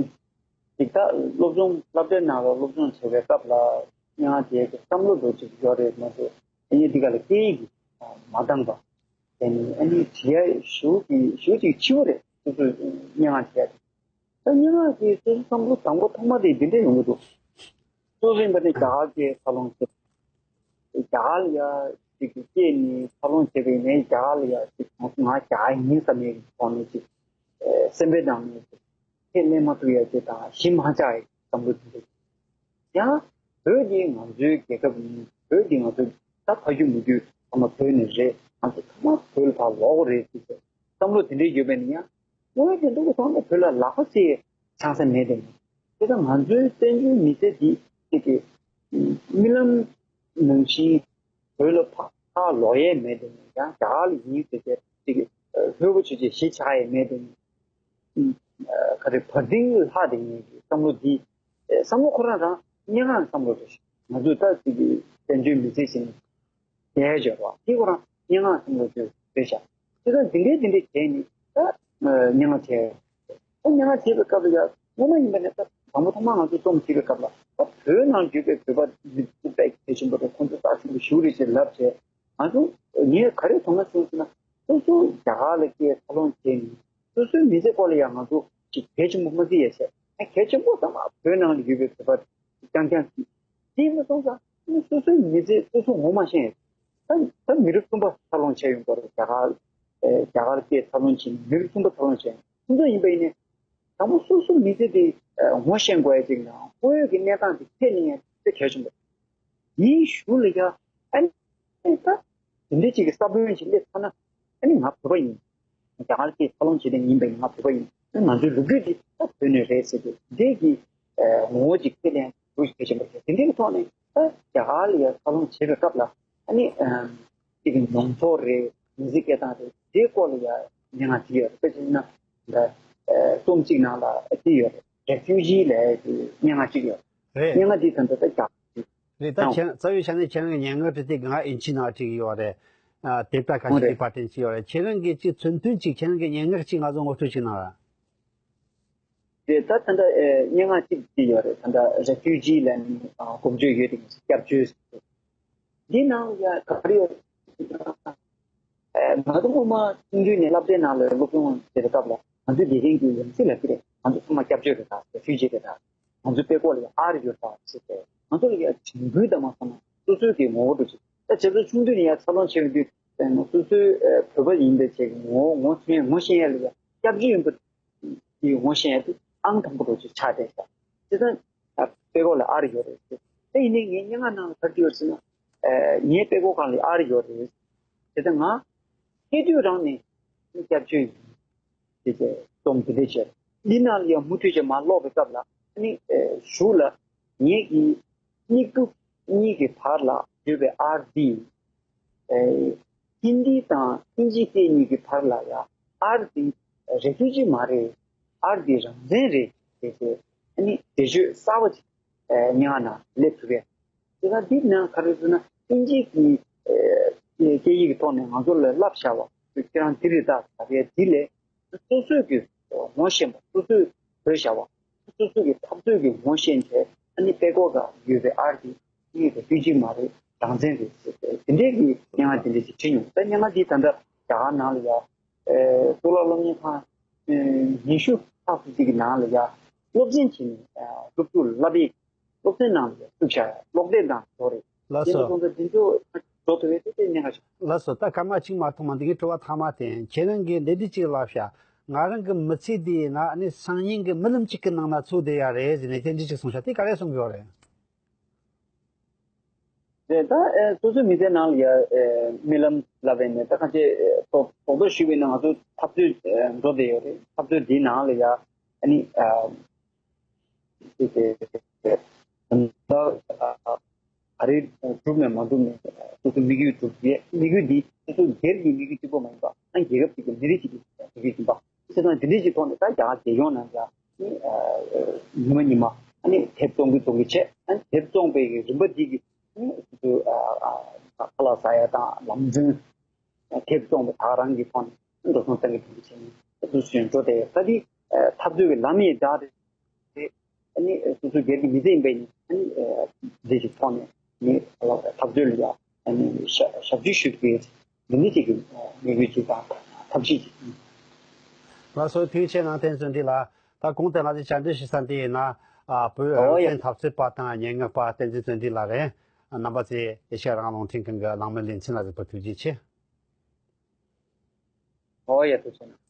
ཅིག་ད་སློབ་སྦྱོང་སློབ་གྲྭའི་ནང་ལ་སློབ་སྦྱོང་བྱེད་པའི་སྐབས་ལ་ སྙན་ངག་དེ་གི་བསམ་བློ་འདྲ་ཅིག་ཡོད་རེད་མ་གཏོགས། ཨ་ནི་འདི་ག་ལ་སྐད་ཡིག་གི་མ་འདང་བ། དེ་ནི་ཨ་ནི་བྲིས་ཡ་ཞེ་པོ་ཅིག་ཞེ་པོ་ཅིག་འཕྱི་བོ་རེད། སོ་སོས་སྙན་ངག་བྲིས་ཡ་དེ། ད་སྙན་ངག་གི་སོ་སོའི་བསམ་བློ་དང་པོ་ཐོག་མ་དེ་འདི་འདྲ་ཡོང་གི་འདུག། སོ་སོ་ཡིན་པ་ནི་རྒྱ་གར་སྐད་འཚར་ལོངས་བྱས། རྒྱ་གར་ལ་ཡ་ཅིག་གི་སྐྱེས་ནས་འཚར་ལོངས་བྱས་པ་ཡིན་ནའི་རྒྱ་གར་ལ་ཡ་ཅིག་ང་ཚོ་ང་རྒྱ་གར་ཡིན་བསམ་ནས་ཐོག་ནས་ཅིག་སེམས་པའི་ནང་ནས་ཅིག་ཁས་ལེན་མ་ཐུབ་ཡ་ཅིག་དང་གཞི་མ་ཆགས་ཡ་བསམ་བློ་འདི་འདྲ། ཡང་བོད་འདི་ང་ཚོའི་རྒྱལ་ཁབ་ཡིན། བོད་འདི་ང་ཚོ་ད་ཕ་རྒྱུད་མ་རྒྱུད་ཚང་མ་བོད་ནས་རེད། ང་ཚོ་ཚང་མ་བོད་ལ་ཕར་ལོག་དགོས་རེད་ཟེར་བའི་བསམ་བློ་དེ་འདྲ་ཡོད་པས་ན། ཡང་དངོས་ཡོད་ཀྱི་འདུག་གི་ཐོག་ནས་བོད་ལ་ལག་པ་འཚལ་ཡའི་ཆང་ས་མེད་དེ། དེ་ད་ང་ཚོའི་བཙན་བྱོལ་མི་སེར་འདི་ཅིག་གི་རྨི་ལམ་ནང་བཞིན་བོད་ལ་ཕར་ལོག་ཡས་མེད་དེ། ཡང་རྒྱ་གར་ལ་ཡིན་ཟེར་བྱས་ཅིག་གི་ལྷོད་པོ་བྱས་བྱས་གཞིས་ཆགས་ཡས་མེད་དེ། ཨ་ག་རེ་བར་ལྡིང་ལྷག་དེ་ངེད་ཀྱི་བསམ་བློ་འདི། ཨེ་བསམ་བློ་ཁོ་རང་རང་སྙན་ངག་བསམ་བློ་རེད། ང་ཚོས་ད་ཅིག་གི་བཙན་བྱོལ་མི་སེར་ཞིག་ནས་བསྡད་ཡོད་པ་འདི་ཁོ་རང་སྙན་ངག་བསམ་བློ་ཚོས་རེད་ཤག། དེ་ཚོ་འདི་འདྲའི་འདི་འདྲའི་བྱས་ནས་ད་ཨ་སྙན་ངག་བྱས། ད་སྙན་ངག་བྱེད་པའི་སྐབས་ལ་ཡང་སྔོན་མ་ཡིན་པ་ནས་ད་དང་པོ་ཐོག་མར་ང་ཚོ་རྩོམ་བྲིས་པའི་སྐབས་ལ་ད་བོད་ནང་ཡོད་པའི་བོད་པ་མི་ཚོ་དཔེ་གལ་ཆེན་པོ་རེད། ཁོང་ཚོ་རྩ་ཆེན་པོ་ཞེ་པོ་རེད་ཅེས་ལབ་བྱས། ང་ཚོ་ངས་ག་རེ་དོགས་སྣང་བྱུང་ཟེར་ན། སོ་སོ་རྒྱ་གར་ལ་སྐྱེས་འཚར་ལོངས་བྱས་ནས་སོ་སོའི་མི་ཚེ་སྐོར་ལ་ཡང་ང་ཚོ་ཅིག་གལ་ཆེན་པོ་མ་བརྩི་ཡ་བྱས། ཨ་གལ་ཆེན་པོ་ཚང་མ་བོད་ནང་ལ་ཡོད་པའི་བོད་པ་རྐྱང་རྐྱང་གིས། དེ་མ་སོང་ཙང་སོ་སོའི་མི་ཚེ་སོ་སོ་ངོ་མ་ཤེས་ཡ། ད་ད་མི་རབས་གསུམ་པ་འཚར་ལོངས་བྱས་ཡོང་གི་རེད། རྒྱ་གར་ཨེ་རྒྱ་གར་སྐྱེས་འཚར་ལོངས་བྱས་ནས་མི་རབས་གསུམ་པ་འཚར་ལོངས་བྱས་ནས། ཁོང་ཚོ་ཡིན་པ་ཡིན་ནའི་དང་པོ་སོ་སོ་མི་ཚེ་དེ་ཨ་ངོ་ཤེས་དགོས་ཡ་ཅིག་དང་དངོས་ཡོད་ཀྱི་གནས་སྟངས་དེ་ཁས་ལེན་ཡ་དེ་གལ་ཆེན་པོ། དེའི་གཞུག་ལ་ཡ་ཨ་ནི་ད་དེ་འདྲའི་ཅིག་གི་ས་བོན་ཅིག་སླེབས་ཚར་ན། ཨ་ནི་ང་བོད་པ་ཡིན། རྒྱ་གར་གྱི་འཚར་ལོངས་བྱེད་མཁན་ཡིན་པ་ཡིན། ང་བོད་པ་ཡིན། ཨ་ང་ཚོའི་ལོ་རྒྱུས་འདི་ད་བོད་ནས་རེད་ཟེར་ཏེ་འདི་གི་ཨ་ངོ་བོ་ཅིག་ཁས་ལེན་འདུག་གལ་ཆེན་པོ་རེད། དེ་འདྲའི་ཐོག་ནས་ད་རྒྱ་གར་ལ་ཡ་འཚར་ལོངས་བྱེད་པའི་སྐབས་ལ་ཨ་ནི་ཨ་ཅིག་གི་མྱོང་ཚོར་རེད། མི་ཚེ་སྐྱེལ་སྟངས་རེད། དེའི་སྐོར་ལ་ཡ་སྙན་ངག་ཅིག་ཡོད་རེད། དཔེ་བྱས་ན་ད་ཨ་རྩོམ་གཅིག་ནང་ལ་ཅིག་ཡོད་རེད། རེ་ཕིའུ་ཇི་ལབ་ཡ་ཅིག་སྙན་ངག་ཅིག་ཡོད་རེད། རེད། སྙན་ངག་འདི་ད་ལྟ་ད་རྒྱ་རེད། ད་ཁྱེད་རྩ་བའི་ཆ་ནས་ཁྱེད་རང་གི་སྙན་ངག་བྲིས་ཏེ་ང་ཨིན་ཇི་ནང་བྲིས་ཀྱི་ཡོད་རེད། ཨ་དེབ་ཀ་ཁ་ཤས་ཀྱི་པར་སྐྲུན་བྱས་ཡོད་རེད། ཁྱེད་རང་གིས་ཅིག་མཚོན་དོན་ཅིག་ཁྱེད་རང་གི་སྙན་ངག་ཅིག་ང་ཚོ་ངོ་སྤྲོད་ཅིག་གནང་ར། རེད། ད་ད་ལྟ་ཨེ་སྙན་ངག་ཅིག་བྲིས་ཡོད་རེད། ད་ལྟ་རེ་ཕིའུ་ཇི་ལབ་ནས་ཨ་གོ་འཇོག་ཡོད་དེ། སྐྱབས་བཅོལ། འདི་ནང་ཡ་ག་རེ་ཡོད། ཨ་ང་ཚོ་སྔོན་མ་ཆུང་དུས་ནས་སློབ་གྲྭའི་ནང་ལ་སློབ་སྦྱོང་བྱེད་པའི་སྐབས་ལ་ང་ཚོའི་དགེ་རྒན་གྱིས་ཡང་སྲིད་ལབ་ཀྱི་རེད། ང་ཚོ་ཚང་མ་སྐྱབས་བཅོལ་རེད་ད། རེ་ཕིའུ་ཇི་རེད་ད། ང་ཚོའི་དཔྲལ་ཀོག་ལ་ཡ་ཨར་ཡོད་ད་ཟེར་ཏེ། ང་ཚོ་ལ་ཡ་དྲན་སྐུལ་དང་མ་སོང་ན་སོ་སོའི་གི་ངོ་བོ་འདྲ་ཅིག་ད་བྱས་ཙང་ཆུང་དུས་ནས་ཡ་འཚར་ལོངས་བྱས་ཡོང་དུས་སོ་སོའི་ཨ་བོད་པ་ཡིན་པའི་ཆེད་ཀྱི་ངོ་བོ་ངོ་མཚོན་ངོ་ཤེས་ཡ་ལ་ཡ་སྐྱབས་བཅོལ་ཡིན་པ་དེ་ངོ་ཤེས་ཡ་དེ་ཨང་དང་པོ་འདྲ་ཅིག་ཆགས་བསྡད་ཤག། བྱས་ཙང་། ཨ་དཔྲལ་ཀོག་ལ་ཨར་ཡོད་རེད་ཟེར། དེ་ཡིན་ནའི་ངའི་སྙན་ངག་ནང་ལ་ག་རེ་ཡོད་ཟེར་ན། ཨ་ངའི་དཔྲལ་ཀོག་སྒང་ལ་ཨར་ཡོད་རེད། དེ་ལྟར་ང་སྐྱེས་དུས་རང་ནས་སྐྱབས་བཅོལ་ཡིན་ཟེར་ཏེ་རྩོམ་དེ་འདྲ་བྱས། འདི་ནང་ལ་ཡང་མུ་མཐུད་བྱས་མར་ཀློག་པའི་སྐབས་ལ་ཨ་ནི་ཨ་གཞུག་ལ་ངེད་ཀྱི་མིག་ཏོ་གཉིས་ཀྱི་བར་ལ་ཡོད་པའི་ཨར་འདི། ཨེ། ཧིན་དི་དང་ཨིན་ཇི་སྐད་གཉིས་ཀྱི་བར་ལ་ཡང་ཨར་འདི་རེ་ཕུལ་གྱི་མ་རེད། ཨར་འདི་རང་བཙན་རེད་ཟེར་ཏེ་ཨ་ནི་འགྲེལ་བརྗོད་གསར་བ་ཅིག་ཨེ་སྙན་ངག་ནང་སླེབས་ཐུབ་པས། དེ་ག་འདི་ནང་ག་རེ་ཟེར་ན་ཨིན་ཇི་གི་ཨེ་སྐད་ཡིག་གི་ཐོག་ནས་ང་ཚོ་ལ་བསླབ་བྱ་བ་ཁྱེད་རང་འདི་རེད་ད་ཟེར་བའི་འདི་ལས། སོ་སོས་ཀྱི་ངོ་ཤེས་པ། སོ་སོས་བོད་བྱ་བ། སོ་སོས་ཀྱི་འཐབ་རྩོད་ཀྱི་ངོ་ཤེས་བྱས། ཨ་ནི་དཔྲལ་ཀོག་སྒང་ཡོད་པའི་ཨར་འདི་གཉིས་ཀྱི་ཕུལ་གྱི་མ་རེད། རང་བཙན་རེད་ཟེར་ཏེ་དེ་འདྲའི་གི་སྙན་ངག་དེ་འདྲ་ཞིག་བྲིས་མྱོང་། ད་སྙན་ངག་འདི་ད་ལྟ་རྒྱ་གར་ནང་ལ་ཡ་ཨེ་གཙུག་ལག་སློབ་གཉེར་ཁང་ཨེ་ཉི་ཤུ་ལྷག་ཙམ་ཅིག་གི་ནང་ལ་ཡ་སློབ་ཚན་བྱས་ནས་ཨེ་སློབ་ཕྲུག་ལ་བསླབ་པའི་སློབ་ཚན་ནང་ལ་ཡ་བཙུགས་བཞག་ཡ་ཀློག་དེབ་དང་འགྲོ་རེད། ལགས་སོ། དེ་ལ་སོང་ཙང་འདི་ཚོ་འགྲོ་ཐུབ་པའི་དེ་དེ་གནད་འགག་ཆེ། ལགས་སོ། ད་སྐར་མ་གཅིག་མ་གཏོགས་མ་འདུག། ངས་དྲི་བ་མཐའ་མ་དེ་ཡིན། ཁྱེད་རང་གིས་འདི་འདྲ་ཅིག་ལབ་ཤག། ང་རང་གི་མི་ཚེ་འདིའི་ནང་ནས་སང་ཉིན་གྱི་རྨི་ལམ་གཅིག་གི་ནང་ན་ཚུད་བསྡད་ཡ་རེད་ཟེར་ནས་དེ་འདྲ་ཅིག་གསུངས་ཤག། དེ་ག་རེ་གསུང་གི་ཡོད་རེད། རེད། ད་ཨེ་སོ་སོའི་མི་ཚེ་ནང་ལ་ཡ་ཨེ་རྨི་ལམ་ལབ་པ་ཡིན་ནའི་ད་གང་ཅི་ཨེ་རྡོག་རྡོག་རྡོག་ཞུས་པ་ཡིན་ན་ང་ཚོ་འཐབ་རྩོད་ཨེ་འགྲོ་བསྡད་ཡོད་རེད། འཐབ་རྩོད་འདིའི་ནང་ལ་ཡ་ཨ་ནི་ཨ། དེ་དེ་དེ་ད་ཨ་ག་རེ་གྲུབ་ནས་མ་གྲུབ་ནས་སོ་སོའི་དམིགས་ཡུལ་གྲུབ་རྗེས། དམིགས་ཡུལ་འདི་སོ་སོའི་སྒེར་གྱི་དམིགས་ཡུལ་གཅིག་པོ་མ་ཡིན་པ། ཨ་རྒྱལ་ཁབ་ཅིག་གི་མི་རིགས་ཅིག་གི་དམིགས་ཡུལ་ཡིན་པ། བྱས་ཙང་འདི་འདྲའི་ཅིག་ཐོག་ནས་ད་རྒྱ་གར་རྒྱལ་ཡོངས་ནང་ལ་ཨ་ཉི་མ་ཉི་མ་ཨ་ནི་དེབ་བཙོང་གི་བཙོང་གི་བྱས། ཨ་ནི་དེབ་བཙོང་པའི་གི་རིམ་པ་འདི་གི་ཨ་ནི་སོ་སོའི་ཨ་ཨ་ཁ་ལག་ཟ་ཡ་དང་ལམ་འཛོལ། དེབ་བཙོང་པ་དག་རང་གི་ཐོག་ནས་འགྲོ་སོང་བཏང་གི་བཏང་གི་བྱས་ནས་འདུག་སེ་འགྲོ་བསྡད་ཡོད། ད་འདི་འཐབ་རྩོད་ཀྱི་ལམ་ཡང་འདྲ་རེད། ནི་སོ་སོའི་སྒེར་གྱི་མི་ཚེ་ཡིན་པས་ནི་ཨ་ནི་འདི་ཞིག་ཐོག་ནས་ནི་འཐབ་རྩོད་ལ་ཡ་ཨ་ནི་ཞབས་ཞུ་ཞུ་གི་འདི་འདི་ཅིག་གི་དམིགས་ཡུལ་ཅིག་དང་ཐབས་ཤེས་ཅིག་ལགས་སོ། ཐུགས་རྗེ་ཆེ་གནང་། བསྟན་བརྩོན་འགྲུས་ལགས། ད་གོང་དུ་ང་ཚོས་བཅར་འདྲི་ཞུ་ས་འདི་ཡིན་ན། ཨ། བོད་རང་བཙན་འཐབ་རྩོད་པ་དང་སྙན་ངག་པ་བསྟན་འཛིན་བརྩོན་འགྲུས་ལགས་རེད། རྣམ་པ་ཚོས་ཨེ་ཤ་ཡ་རང་དབང་རླུང་འཕྲིན་ཁང་གི་གླེང་མོལ་ལེ་ཚན་ལ་གཟིགས་པར་ཐུགས་རྗེ་ཆེ། ཨོ་ཡ། ཐུགས་རྗེ་ཆེ།